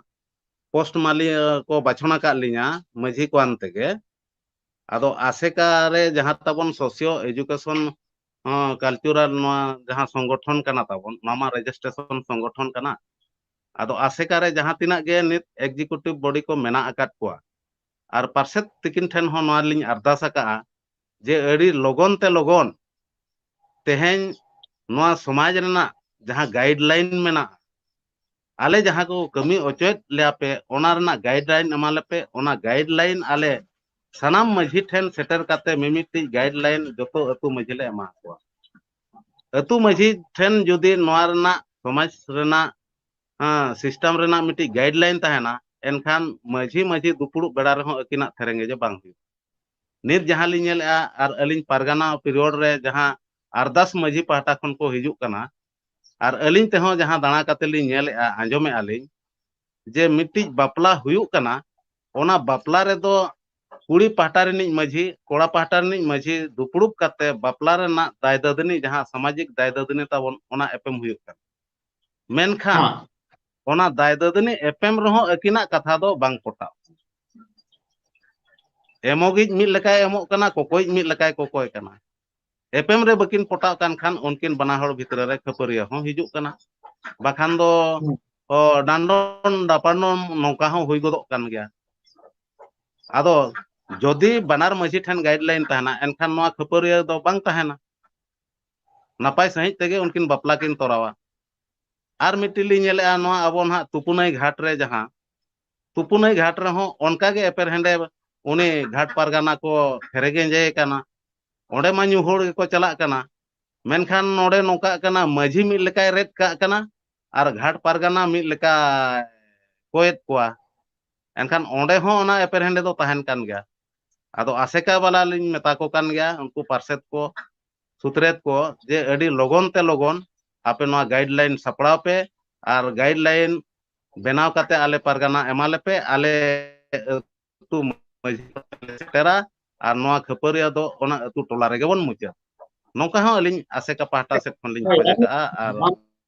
ᱯᱳᱥᱴ ᱢᱟᱞᱤ ᱠᱚ ᱵᱟᱪᱷᱚᱱ ᱟᱠᱟᱫ ᱞᱤᱧᱟ ᱢᱟᱹᱡᱷᱤ ᱠᱚᱣᱟᱱ ᱛᱮᱜᱮ᱾ ᱟᱫᱚ ᱟᱥᱮᱠᱟ ᱨᱮ ᱡᱟᱦᱟᱸ ᱛᱟᱵᱚᱱ ᱥᱳᱥᱤᱭᱳ ᱮᱡᱩᱠᱮᱥᱚᱱ, ᱦᱚᱸ, ᱠᱟᱞᱪᱟᱨᱟᱞ ᱱᱚᱣᱟ ᱡᱟᱦᱟᱸ ᱥᱚᱝᱜᱚᱴᱷᱚᱱ ᱠᱟᱱᱟ ᱛᱟᱵᱚᱱ, ᱱᱚᱣᱟ ᱢᱟ ᱨᱮᱡᱤᱥᱴᱨᱮᱥᱚᱱ ᱥᱚᱝᱜᱚᱴᱷᱚᱱ ᱠᱟᱱᱟ᱾ ᱟᱫᱚ ᱟᱥᱮᱠᱟ ᱨᱮ ᱡᱟᱦᱟᱸ ᱛᱤᱱᱟᱹᱜ ᱜᱮ ᱱᱤᱛ ᱮᱠᱡᱤᱠᱩᱴᱤᱵᱷ ᱵᱚᱰᱤ ᱠᱚ ᱢᱮᱱᱟᱜ ᱟᱠᱟᱫ ᱠᱚᱣᱟ, ᱟᱨ ᱯᱟᱨᱥᱮᱛ ᱛᱤᱠᱤᱱ ᱴᱷᱮᱱ ᱦᱚᱸ ᱱᱚᱣᱟ ᱞᱤᱧ ᱟᱨᱫᱟᱥ ᱟᱠᱟᱜᱼᱟ ᱡᱮ ᱟᱹᱰᱤ ᱞᱚᱜᱚᱱ ᱛᱮ ᱞᱚᱜᱚᱱ ᱛᱮᱦᱮᱧ ᱱᱚᱣᱟ ᱥᱚᱢᱟᱡᱽ ᱨᱮᱱᱟᱜ ᱡᱟᱦᱟᱸ ᱜᱟᱭᱤᱰ ᱞᱟᱭᱤᱱ ᱢᱮᱱᱟᱜᱼᱟ, ᱟᱞᱮ ᱡᱟᱦᱟᱸ ᱠᱚ ᱠᱟᱹᱢᱤ ᱚᱪᱚᱭᱮᱫ ᱞᱮᱭᱟ ᱯᱮ, ᱚᱱᱟ ᱨᱮᱱᱟᱜ ᱜᱟᱭᱤᱰ ᱞᱟᱭᱤᱱ ᱮᱢᱟ ᱞᱮᱯᱮ᱾ ᱚᱱᱟ ᱜᱟᱭᱤᱰ ᱞᱟᱭᱤᱱ ᱟᱞᱮ ᱥᱟᱱᱟᱢ ᱢᱟᱹᱡᱷᱤ ᱴᱷᱮᱱ ᱥᱮᱴᱮᱨ ᱠᱟᱛᱮ ᱢᱤᱢᱤᱫᱴᱤᱡ ᱜᱟᱭᱤᱰ ᱞᱟᱭᱤᱱ ᱡᱚᱛᱚ ᱟᱹᱛᱩ ᱢᱟᱹᱡᱷᱤ ᱞᱮ ᱮᱢᱟ ᱠᱚᱣᱟ᱾ ᱟᱹᱛᱩ ᱢᱟᱹᱡᱷᱤ ᱴᱷᱮᱱ ᱡᱩᱫᱤ ᱱᱚᱣᱟ ᱨᱮᱱᱟᱜ ᱥᱚᱢᱟᱡᱽ ᱨᱮᱱᱟᱜ, ᱦᱮᱸ, ᱥᱤᱥᱴᱮᱢ ᱨᱮᱱᱟᱜ ᱢᱤᱫᱴᱤᱡ ᱜᱟᱭᱤᱰ ᱞᱟᱭᱤᱱ ᱛᱟᱦᱮᱱᱟ, ᱮᱱᱠᱷᱟᱱ ᱢᱟᱹᱡᱷᱤ ᱢᱟᱹᱡᱷᱤ ᱫᱩᱯᱩᱲᱩᱵ ᱵᱮᱲᱟ ᱨᱮᱦᱚᱸ ᱟᱹᱠᱤᱱᱟᱜ ᱛᱷᱮᱨᱮᱝᱜᱮᱡᱮ ᱵᱟᱝ ᱦᱩᱭᱩᱜᱼᱟ᱾ ᱱᱤᱛ ᱡᱟᱦᱟᱸ ᱞᱤᱧ ᱧᱮᱞᱮᱫᱼᱟ, ᱟᱨ ᱟᱹᱞᱤᱧ ᱯᱟᱨᱜᱟᱱᱟ ᱯᱤᱨᱤᱭᱚᱰ ᱨᱮ ᱡᱟᱦᱟᱸ ᱟᱨᱫᱟᱥ ᱢᱟᱹᱡᱷᱤ ᱯᱟᱦᱴᱟ ᱠᱷᱚᱱ ᱠᱚ ᱦᱤᱡᱩᱜ ᱠᱟᱱᱟ, ᱟᱨ ᱟᱹᱞᱤᱧ ᱛᱮᱦᱚᱸ ᱡᱟᱦᱟᱸ ᱫᱟᱬᱟ ᱠᱟᱛᱮ ᱞᱤᱧ ᱧᱮᱞᱮᱫᱼᱟ, ᱟᱸᱡᱚᱢᱮᱫᱼᱟ ᱞᱤᱧ, ᱡᱮ ᱢᱤᱫᱴᱤᱡ ᱵᱟᱯᱞᱟ ᱦᱩᱭᱩᱜ ᱠᱟᱱᱟ, ᱚᱱᱟ ᱵᱟᱯᱞᱟ ᱨᱮᱫᱚ ᱠᱩᱲᱤ ᱯᱟᱦᱴᱟ ᱨᱤᱱᱤᱡ ᱢᱟᱹᱡᱷᱤ, ᱠᱚᱲᱟ ᱯᱟᱦᱴᱟ ᱨᱤᱱᱤᱡ ᱢᱟᱹᱡᱷᱤ ᱫᱩᱯᱲᱩᱵ ᱠᱟᱛᱮ ᱵᱟᱯᱞᱟ ᱨᱮᱱᱟᱜ ᱫᱟᱭ ᱫᱟᱹᱫᱟᱹᱱᱤ, ᱡᱟᱦᱟᱸ ᱥᱟᱢᱟᱡᱤᱠ ᱫᱟᱭ ᱫᱟᱹᱫᱟᱹᱱᱤ ᱛᱟᱵᱚᱱ, ᱚᱱᱟ ᱮᱯᱮᱢ ᱦᱩᱭᱩᱜ ᱠᱟᱱᱟ᱾ ᱢᱮᱱᱠᱷᱟᱱ ᱦᱮᱸ᱾ ᱚᱱᱟ ᱫᱟᱭ ᱫᱟᱹᱫᱟᱹᱱᱤ ᱮᱯᱮᱢ ᱨᱮᱦᱚᱸ ᱟᱹᱠᱤᱱᱟᱜ ᱠᱟᱛᱷᱟ ᱫᱚ ᱵᱟᱝ ᱯᱚᱴᱟᱜ᱾ ᱮᱢᱚᱜᱤᱡ ᱢᱤᱫ ᱞᱮᱠᱟᱭ ᱮᱢᱚᱜ ᱠᱟᱱᱟ, ᱠᱚᱠᱚᱭᱤᱡ ᱢᱤᱫ ᱞᱮᱠᱟᱭ ᱠᱚᱠᱚᱭ ᱠᱟᱱᱟ᱾ ᱮᱯᱮᱢ ᱨᱮ ᱵᱟᱹᱠᱤᱱ ᱯᱚᱴᱟᱜ ᱠᱟᱱ ᱠᱷᱟᱱ ᱩᱱᱠᱤᱱ ᱵᱟᱱᱟ ᱦᱚᱲ ᱵᱷᱤᱛᱨᱤ ᱨᱮ ᱠᱷᱟᱹᱯᱟᱹᱨᱤᱭᱟᱹ ᱦᱚᱸ ᱦᱤᱡᱩᱜ ᱠᱟᱱᱟ, ᱵᱟᱠᱷᱟᱱ ᱫᱚ, ᱦᱩᱸ᱾ ᱚ, ᱰᱟᱸᱰᱚᱢ ᱰᱟᱯᱟᱰᱚᱢ ᱱᱚᱝᱠᱟ ᱦᱚᱸ ᱦᱩᱭ ᱜᱚᱫᱚᱜ ᱠᱟᱱ ᱜᱮᱭᱟ᱾ ᱟᱫᱚ ᱡᱩᱫᱤ ᱵᱟᱱᱟᱨ ᱢᱟᱹᱡᱷᱤ ᱴᱷᱮᱱ ᱜᱟᱭᱤᱰ ᱞᱟᱭᱤᱱ ᱛᱟᱦᱮᱱᱟ, ᱮᱱᱠᱷᱟᱱ ᱱᱚᱣᱟ ᱠᱷᱟᱹᱯᱟᱹᱨᱤᱭᱟᱹ ᱫᱚ ᱵᱟᱝ ᱛᱟᱦᱮᱱᱟ, ᱱᱟᱯᱟᱭ ᱥᱟᱺᱦᱤᱡ ᱛᱮᱜᱮ ᱩᱱᱠᱤᱱ ᱵᱟᱯᱞᱟ ᱠᱤᱱ ᱛᱚᱨᱟᱣᱟ᱾ ᱟᱨ ᱢᱤᱫᱴᱤᱡ ᱞᱤᱧ ᱧᱮᱞᱮᱜᱼᱟ, ᱱᱚᱣᱟ ᱟᱵᱚ ᱱᱟᱦᱟᱜ ᱛᱩᱯᱩᱱᱟᱹᱭ ᱜᱷᱟᱴ ᱨᱮ, ᱡᱟᱦᱟᱸ ᱛᱩᱯᱩᱱᱟᱹᱭ ᱜᱷᱟᱴ ᱨᱮᱦᱚᱸ ᱚᱱᱠᱟᱜᱮ ᱮᱯᱮᱨᱦᱮᱸᱰᱮ ᱩᱱᱤ ᱜᱷᱟᱴ ᱯᱟᱨᱜᱟᱱᱟ ᱠᱚ ᱯᱷᱮᱨᱮ ᱜᱮᱸᱡᱮ ᱠᱟᱱᱟ, ᱚᱸᱰᱮ ᱢᱟ ᱧᱩ ᱦᱚᱲ ᱜᱮᱠᱚ ᱪᱟᱞᱟᱜ ᱠᱟᱱᱟ᱾ ᱢᱮᱱᱠᱷᱟᱱ ᱱᱚᱰᱮ ᱱᱚᱝᱠᱟᱜ ᱠᱟᱱᱟ, ᱢᱟᱹᱡᱷᱤ ᱢᱤᱫ ᱞᱮᱠᱟᱭ ᱨᱮᱫ ᱠᱟᱜ ᱠᱟᱱᱟ ᱟᱨ ᱜᱷᱟᱴ ᱯᱟᱨᱜᱟᱱᱟ ᱢᱤᱫ ᱞᱮᱠᱟ ᱠᱚᱭᱮᱫ ᱠᱚᱣᱟ᱾ ᱮᱱᱠᱷᱟᱱ ᱚᱸᱰᱮ ᱦᱚᱸ ᱚᱱᱟ ᱮᱯᱮᱨᱦᱮᱸᱰᱮ ᱫᱚ ᱛᱟᱦᱮᱱ ᱠᱟᱱ ᱜᱮᱭᱟ᱾ ᱟᱫᱚ ᱟᱥᱮᱠᱟ ᱵᱟᱞᱟ ᱞᱤᱧ ᱢᱮᱛᱟ ᱠᱚ ᱠᱟᱱ ᱜᱮᱭᱟ, ᱩᱱᱠᱩ ᱯᱟᱨᱥᱮᱛ ᱠᱚ, ᱥᱩᱛᱨᱮᱛ ᱠᱚ, ᱡᱮ ᱟᱹᱰᱤ ᱞᱚᱜᱚᱱ ᱛᱮ ᱞᱚᱜᱚᱱ ᱟᱯᱮ ᱱᱚᱣᱟ ᱜᱟᱭᱤᱰᱞᱟᱭᱤᱱ ᱥᱟᱯᱲᱟᱣ ᱯᱮ ᱟᱨ ᱜᱟᱭᱤᱰᱞᱟᱭᱤᱱ ᱵᱮᱱᱟᱣ ᱠᱟᱛᱮ ᱟᱞᱮ ᱯᱟᱨᱜᱟᱱᱟ ᱮᱢᱟ ᱞᱮᱯᱮ, ᱟᱞᱮ ᱟᱹᱛᱩ ᱢᱟᱹᱡᱷᱤ ᱞᱮ ᱥᱮᱴᱮᱨᱟ ᱟᱨ ᱱᱚᱣᱟ ᱠᱷᱟᱹᱯᱟᱹᱨᱤᱭᱟᱹ ᱫᱚ ᱚᱱᱟ ᱟᱹᱛᱩ ᱴᱚᱞᱟ ᱨᱮᱜᱮ ᱵᱚᱱ ᱢᱩᱪᱟᱹᱫ᱾ ᱱᱚᱝᱠᱟ ᱦᱚᱸ ᱟᱹᱞᱤᱧ ᱟᱥᱮᱠᱟ ᱯᱟᱦᱴᱟ ᱥᱮᱫ ᱠᱷᱚᱱ ᱞᱤᱧ ᱦᱳᱭ, ᱠᱷᱚᱡ ᱟᱠᱟᱜᱼᱟ ᱟᱨ ᱵᱟᱝ,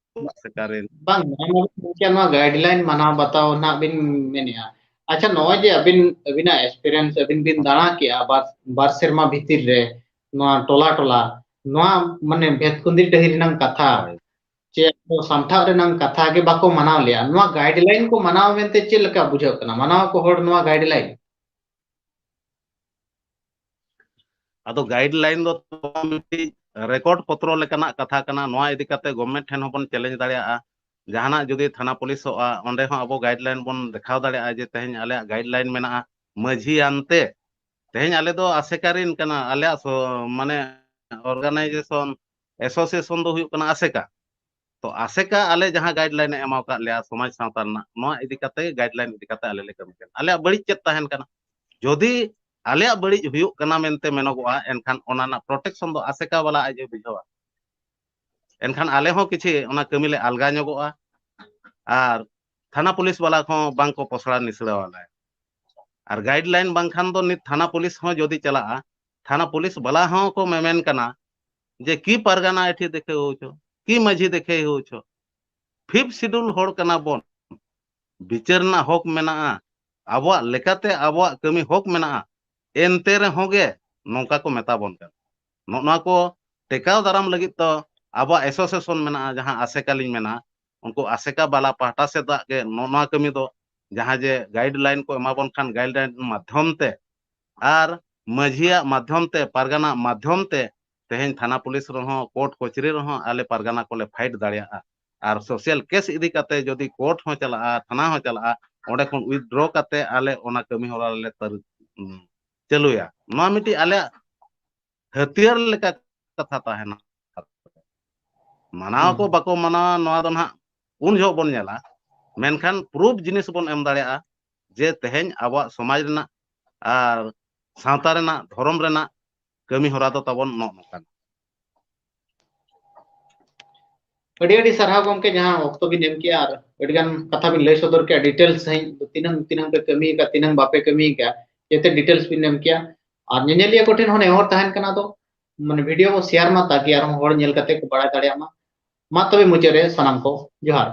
ᱟᱥᱮᱠᱟ ᱨᱮᱱ ᱵᱟᱝ, ᱱᱚᱣᱟ ᱢᱟᱵᱤᱱ ᱢᱮᱱ ᱠᱮᱭᱟ, ᱱᱚᱣᱟ ᱜᱟᱭᱤᱰᱞᱟᱭᱤᱱ ᱢᱟᱱᱟᱣ ᱵᱟᱛᱟᱣ ᱱᱟᱦᱟᱜ ᱵᱤᱱ ᱢᱮᱱᱮᱜᱼᱟ᱾ ᱟᱪᱪᱷᱟ, ᱱᱚᱜᱼᱚᱭ ᱡᱮ ᱟᱹᱵᱤᱱ, ᱟᱹᱵᱤᱱᱟᱜ ᱮᱠᱥᱯᱮᱨᱤᱭᱮᱱᱥ, ᱟᱹᱵᱤᱱ ᱵᱤᱱ ᱫᱟᱬᱟ ᱠᱮᱜᱼᱟ ᱵᱟᱨ, ᱵᱟᱨ ᱥᱮᱨᱢᱟ ᱵᱷᱤᱛᱤᱨ ᱨᱮ ᱱᱚᱣᱟ ᱴᱚᱞᱟ ᱴᱚᱞᱟ, ᱱᱚᱣᱟ ᱢᱟᱱᱮ ᱵᱷᱮᱛᱠᱩᱸᱫᱽᱨᱤ ᱰᱟᱹᱦᱤ ᱨᱮᱱᱟᱝ ᱠᱟᱛᱷᱟ, ᱪᱮ ᱟᱵᱚ ᱥᱟᱢᱴᱟᱣ ᱨᱮᱱᱟᱝ ᱠᱟᱛᱷᱟ ᱜᱮ ᱵᱟᱠᱚ ᱢᱟᱱᱟᱣ ᱞᱮᱜᱼᱟ᱾ ᱱᱚᱣᱟ ᱜᱟᱭᱤᱰᱞᱟᱭᱤᱱ ᱠᱚ ᱢᱟᱱᱟᱣ ᱢᱮᱱᱛᱮ ᱪᱮᱫ ᱞᱮᱠᱟ ᱵᱩᱡᱷᱟᱹᱜ ᱠᱟᱱᱟ? ᱢᱟᱱᱟᱣ ᱟᱠᱚ ᱦᱚᱲ ᱱᱚᱣᱟ ᱜᱟᱭᱤᱰᱞᱟᱭᱤᱱ? ᱟᱫᱚ ᱜᱟᱭᱤᱰᱞᱟᱭᱤᱱ ᱫᱚ ᱢᱤᱫᱴᱤᱡ ᱨᱮᱠᱚᱨᱰ ᱯᱚᱛᱨᱚ ᱞᱮᱠᱟᱱᱟᱜ ᱠᱟᱛᱷᱟ ᱠᱟᱱᱟ᱾ ᱱᱚᱣᱟ ᱤᱫᱤ ᱠᱟᱛᱮ ᱜᱚᱵᱷᱢᱮᱱᱴ ᱴᱷᱮᱱ ᱦᱚᱸᱵᱚᱱ ᱪᱮᱞᱮᱧᱡᱽ ᱫᱟᱲᱮᱭᱟᱜᱼᱟ᱾ ᱡᱟᱦᱟᱱᱟᱜ ᱡᱩᱫᱤ ᱛᱷᱟᱱᱟ ᱯᱩᱞᱤᱥᱚᱜᱼᱟ, ᱚᱸᱰᱮ ᱦᱚᱸ ᱟᱵᱚ ᱜᱟᱭᱤᱰᱞᱟᱭᱤᱱ ᱵᱚᱱ ᱫᱮᱠᱷᱟᱣ ᱫᱟᱲᱮᱭᱟᱜᱼᱟ ᱡᱮ ᱛᱮᱦᱮᱧ ᱟᱞᱮᱭᱟᱜ ᱜᱟᱭᱤᱰᱞᱟᱭᱤᱱ ᱢᱮᱱᱟᱜᱼᱟ ᱢᱟᱹᱡᱷᱤ ᱟᱱᱛᱮ᱾ ᱛᱮᱦᱮᱧ ᱟᱞᱮ ᱫᱚ ᱟᱥᱮᱠᱟ ᱨᱮᱱ ᱠᱟᱱᱟ, ᱟᱞᱮᱭᱟᱜ ᱥᱚ-, ᱢᱟᱱᱮ ᱚᱨᱜᱟᱱᱟᱭᱡᱮᱥᱚᱱ, ᱮᱥᱳᱥᱤᱭᱮᱥᱚᱱ ᱫᱚ ᱦᱩᱭᱩᱜ ᱠᱟᱱᱟ ᱟᱥᱮᱠᱟ᱾ ᱛᱚ ᱟᱥᱮᱠᱟ ᱟᱞᱮ ᱡᱟᱦᱟᱸ ᱜᱟᱭᱤᱰᱞᱟᱭᱤᱱ ᱮ ᱮᱢᱟ ᱟᱠᱟᱫ ᱞᱮᱭᱟ ᱥᱚᱢᱟᱡᱽ ᱥᱟᱶᱛᱟ ᱨᱮᱱᱟᱜ, ᱱᱚᱣᱟ ᱤᱫᱤ ᱠᱟᱛᱮ ᱜᱟᱭᱤᱰᱞᱟᱭᱤᱱ ᱤᱫᱤ ᱠᱟᱛᱮ ᱟᱞᱮ ᱞᱮ ᱠᱟᱹᱢᱤ ᱠᱟᱱᱟ᱾ ᱟᱞᱮᱭᱟᱜ ᱵᱟᱹᱲᱤᱡ ᱪᱮᱫ ᱛᱟᱦᱮᱱ ᱠᱟᱱᱟ? ᱡᱩᱫᱤ ᱟᱞᱮᱭᱟᱜ ᱵᱟᱹᱲᱤᱡ ᱦᱩᱭᱩᱜ ᱠᱟᱱᱟ ᱢᱮᱱᱛᱮ ᱢᱮᱱᱚᱜᱚᱜᱼᱟ, ᱮᱱᱠᱷᱟᱱ ᱚᱱᱟ ᱨᱮᱱᱟᱜ ᱯᱨᱚᱴᱮᱠᱥᱚᱱ ᱫᱚ ᱟᱥᱮᱠᱟ ᱵᱟᱞᱟ ᱟᱡ ᱮ ᱵᱩᱡᱷᱟᱹᱣᱟ᱾ ᱮᱱᱠᱷᱟᱱ ᱟᱞᱮ ᱦᱚᱸ ᱠᱤᱪᱷᱤ ᱚᱱᱟ ᱠᱟᱹᱢᱤ ᱞᱮ ᱟᱞᱜᱟ ᱧᱚᱜᱚᱜᱼᱟ᱾ ᱟᱨ ᱛᱷᱟᱱᱟ ᱯᱩᱞᱤᱥ ᱵᱟᱞᱟ ᱠᱚᱦᱚᱸ ᱵᱟᱝ ᱠᱚ ᱯᱚᱥᱲᱟ ᱱᱤᱥᱲᱟᱹᱣ ᱟᱞᱮ᱾ ᱟᱨ ᱜᱟᱭᱤᱰᱞᱟᱭᱤᱱ ᱵᱟᱝᱠᱷᱟᱱ ᱫᱚ ᱱᱤᱛ ᱛᱷᱟᱱᱟ ᱯᱩᱞᱤᱥ ᱦᱚᱸ ᱡᱩᱫᱤ ᱪᱟᱞᱟᱜᱼᱟ, ᱛᱷᱟᱱᱟ ᱯᱩᱞᱤᱥ ᱵᱟᱞᱟ ᱦᱚᱸ ᱠᱚ ᱢᱮᱢᱮᱱ ᱠᱟᱱᱟ ᱡᱮ ᱠᱤ ᱯᱟᱨᱜᱟᱱᱟ ᱮᱴᱷᱤ ᱫᱮᱠᱷᱮ ᱦᱳ ᱪᱚ, ᱠᱤ ᱢᱟᱹᱡᱷᱤ ᱫᱮᱠᱷᱮ ᱦᱳ ᱪᱚ᱾ ᱯᱷᱤᱯᱛᱷ ᱥᱤᱰᱩᱞ ᱦᱚᱲ ᱠᱟᱱᱟ ᱵᱚᱱ, ᱵᱤᱪᱟᱹᱨ ᱨᱮᱱᱟᱜ ᱦᱚᱠ ᱢᱮᱱᱟᱜᱼᱟ, ᱟᱵᱚᱣᱟᱜ ᱞᱮᱠᱟᱛᱮ ᱟᱵᱚᱣᱟᱜ ᱠᱟᱹᱢᱤ ᱦᱚᱠ ᱢᱮᱱᱟᱜᱼᱟ᱾ ᱮᱱᱛᱮ ᱨᱮᱦᱚᱸ ᱜᱮ ᱱᱚᱝᱠᱟ ᱠᱚ ᱢᱮᱛᱟ ᱵᱚᱱ ᱠᱟᱱᱟ᱾ ᱱᱚᱜᱼᱚ ᱱᱚᱣᱟ ᱠᱚ ᱴᱮᱠᱟᱣ ᱫᱟᱨᱟᱢ ᱞᱟᱹᱜᱤᱫ ᱫᱚ ᱟᱵᱚᱣᱟᱜ ᱮᱥᱳᱥᱤᱭᱮᱥᱚᱱ ᱢᱮᱱᱟᱜᱼᱟ, ᱡᱟᱦᱟᱸ ᱟᱥᱮᱠᱟ ᱞᱤᱧ ᱢᱮᱱᱟ, ᱩᱱᱠᱩ ᱟᱥᱮᱠᱟ ᱵᱟᱞᱟ ᱯᱟᱦᱴᱟ ᱥᱮᱫᱟᱜ ᱜᱮ ᱱᱚᱜᱼᱚ ᱱᱚᱣᱟ ᱠᱟᱹᱢᱤ ᱫᱚ, ᱡᱟᱦᱟᱸ ᱡᱮ ᱜᱟᱭᱤᱰᱞᱟᱭᱤᱱ ᱠᱚ ᱮᱢᱟ ᱵᱚᱱ ᱠᱷᱟᱱ ᱜᱟᱭᱤᱰᱞᱟᱭᱤᱱ ᱢᱟᱫᱽᱫᱷᱚᱢ ᱛᱮ ᱟᱨ ᱢᱟᱹᱡᱷᱤᱭᱟᱜ ᱢᱟᱫᱽᱫᱷᱚᱢ ᱛᱮ, ᱯᱟᱨᱜᱟᱱᱟ ᱢᱟᱫᱽᱫᱷᱚᱢ ᱛᱮ ᱛᱮᱦᱮᱧ ᱛᱷᱟᱱᱟ ᱯᱩᱞᱤᱥ ᱨᱮᱦᱚᱸ, ᱠᱳᱨᱴ ᱠᱚᱪᱟᱹᱨᱤ ᱨᱮᱦᱚᱸ ᱟᱞᱮ ᱯᱟᱨᱜᱟᱱᱟ ᱠᱚᱞᱮ ᱯᱷᱟᱭᱤᱴ ᱫᱟᱲᱮᱭᱟᱜᱼᱟ᱾ ᱟᱨ ᱥᱳᱥᱟᱞ ᱠᱮᱥ ᱤᱫᱤ ᱠᱟᱛᱮ ᱡᱩᱫᱤ ᱠᱳᱨᱴ ᱦᱚᱸ ᱪᱟᱞᱟᱜᱼᱟ, ᱛᱷᱟᱱᱟ ᱦᱚᱸ ᱪᱟᱞᱟᱜᱼᱟ, ᱚᱸᱰᱮ ᱠᱷᱚᱱ ᱩᱭᱤᱛᱷᱰᱨᱚ ᱠᱟᱛᱮ ᱟᱞᱮ ᱚᱱᱟ ᱠᱟᱹᱢᱤ ᱦᱚᱨᱟ ᱞᱮ ᱛᱟᱹᱨ-, ᱪᱟᱹᱞᱩᱭᱟ᱾ ᱱᱚᱣᱟ ᱢᱤᱫᱴᱤᱡ ᱟᱞᱮᱭᱟᱜ ᱦᱟᱹᱛᱭᱟᱹᱨ ᱞᱮᱠᱟ ᱠᱟᱛᱷᱟ ᱛᱟᱦᱮᱱᱟ᱾ ᱢᱟᱱᱟᱣ ᱠᱚ ᱵᱟᱠᱚ ᱢᱟᱱᱟᱣᱟ, ᱱᱚᱣᱟ ᱫᱚ ᱱᱟᱦᱟᱜ ᱩᱱ ᱡᱚᱦᱚᱜ ᱵᱚᱱ ᱧᱮᱞᱟ, ᱢᱮᱱᱠᱷᱟᱱ ᱯᱨᱩᱯ ᱡᱤᱱᱤᱥ ᱵᱚᱱ ᱮᱢ ᱫᱟᱲᱮᱭᱟᱜᱼᱟ ᱡᱮ ᱛᱮᱦᱮᱧ ᱟᱵᱚᱣᱟᱜ ᱥᱚᱢᱟᱡᱽ ᱨᱮᱱᱟᱜ ᱟᱨ ᱥᱟᱶᱛᱟ ᱨᱮᱱᱟᱜ, ᱫᱷᱚᱨᱚᱢ ᱨᱮᱱᱟᱜ ᱠᱟᱹᱢᱤ ᱦᱚᱨᱟ ᱫᱚ ᱛᱟᱵᱚᱱ ᱱᱚᱜᱼᱚ ᱱᱚᱝᱠᱟᱱᱟ᱾ ᱟᱹᱰᱤ ᱟᱹᱰᱤ ᱥᱟᱨᱦᱟᱣ ᱜᱚᱢᱠᱮ, ᱡᱟᱦᱟᱸ ᱚᱠᱛᱚ ᱵᱤᱱ ᱮᱢ ᱠᱮᱜᱼᱟ ᱟᱨ ᱟᱹᱰᱤ ᱜᱟᱱ ᱠᱟᱛᱷᱟ ᱵᱤᱱ ᱞᱟᱹᱭ ᱥᱚᱫᱚᱨ ᱠᱮᱜᱼᱟ, ᱰᱤᱴᱮᱞᱥ ᱥᱟᱺᱦᱤᱡ, ᱛᱤᱱᱟᱹᱝ ᱛᱤᱱᱟᱹᱝ ᱯᱮ ᱠᱟᱹᱢᱤ ᱟᱠᱟᱫ, ᱛᱤᱱᱟᱹᱝ ᱵᱟᱯᱮ ᱠᱟᱹᱢᱤ ᱟᱠᱟᱫ, ᱡᱮᱛᱮ ᱰᱤᱴᱮᱞᱥ ᱵᱤᱱ ᱮᱢ ᱠᱮᱜᱼᱟ᱾ ᱟᱨ ᱧᱮᱧᱮᱞᱤᱭᱟᱹ ᱠᱚᱴᱷᱮᱱ ᱦᱚᱸ ᱱᱮᱦᱚᱨ ᱛᱟᱦᱮᱱ ᱠᱟᱱᱟ ᱫᱚ, ᱢᱟᱱᱮ ᱵᱷᱤᱰᱤᱭᱳ ᱠᱚ ᱥᱮᱭᱟᱨ ᱢᱟ, ᱛᱟᱠᱤ ᱟᱨᱦᱚᱸ ᱦᱚᱲ ᱧᱮᱞ ᱠᱟᱛᱮ ᱠᱚ ᱵᱟᱲᱟᱭ ᱫᱟᱲᱮᱭᱟᱜ ᱢᱟ᱾ ᱢᱟ ᱛᱚᱵᱮ ᱢᱩᱪᱟᱹᱫ ᱨᱮ ᱥᱟᱱᱟᱢ ᱠᱚ ᱡᱚᱦᱟᱨ᱾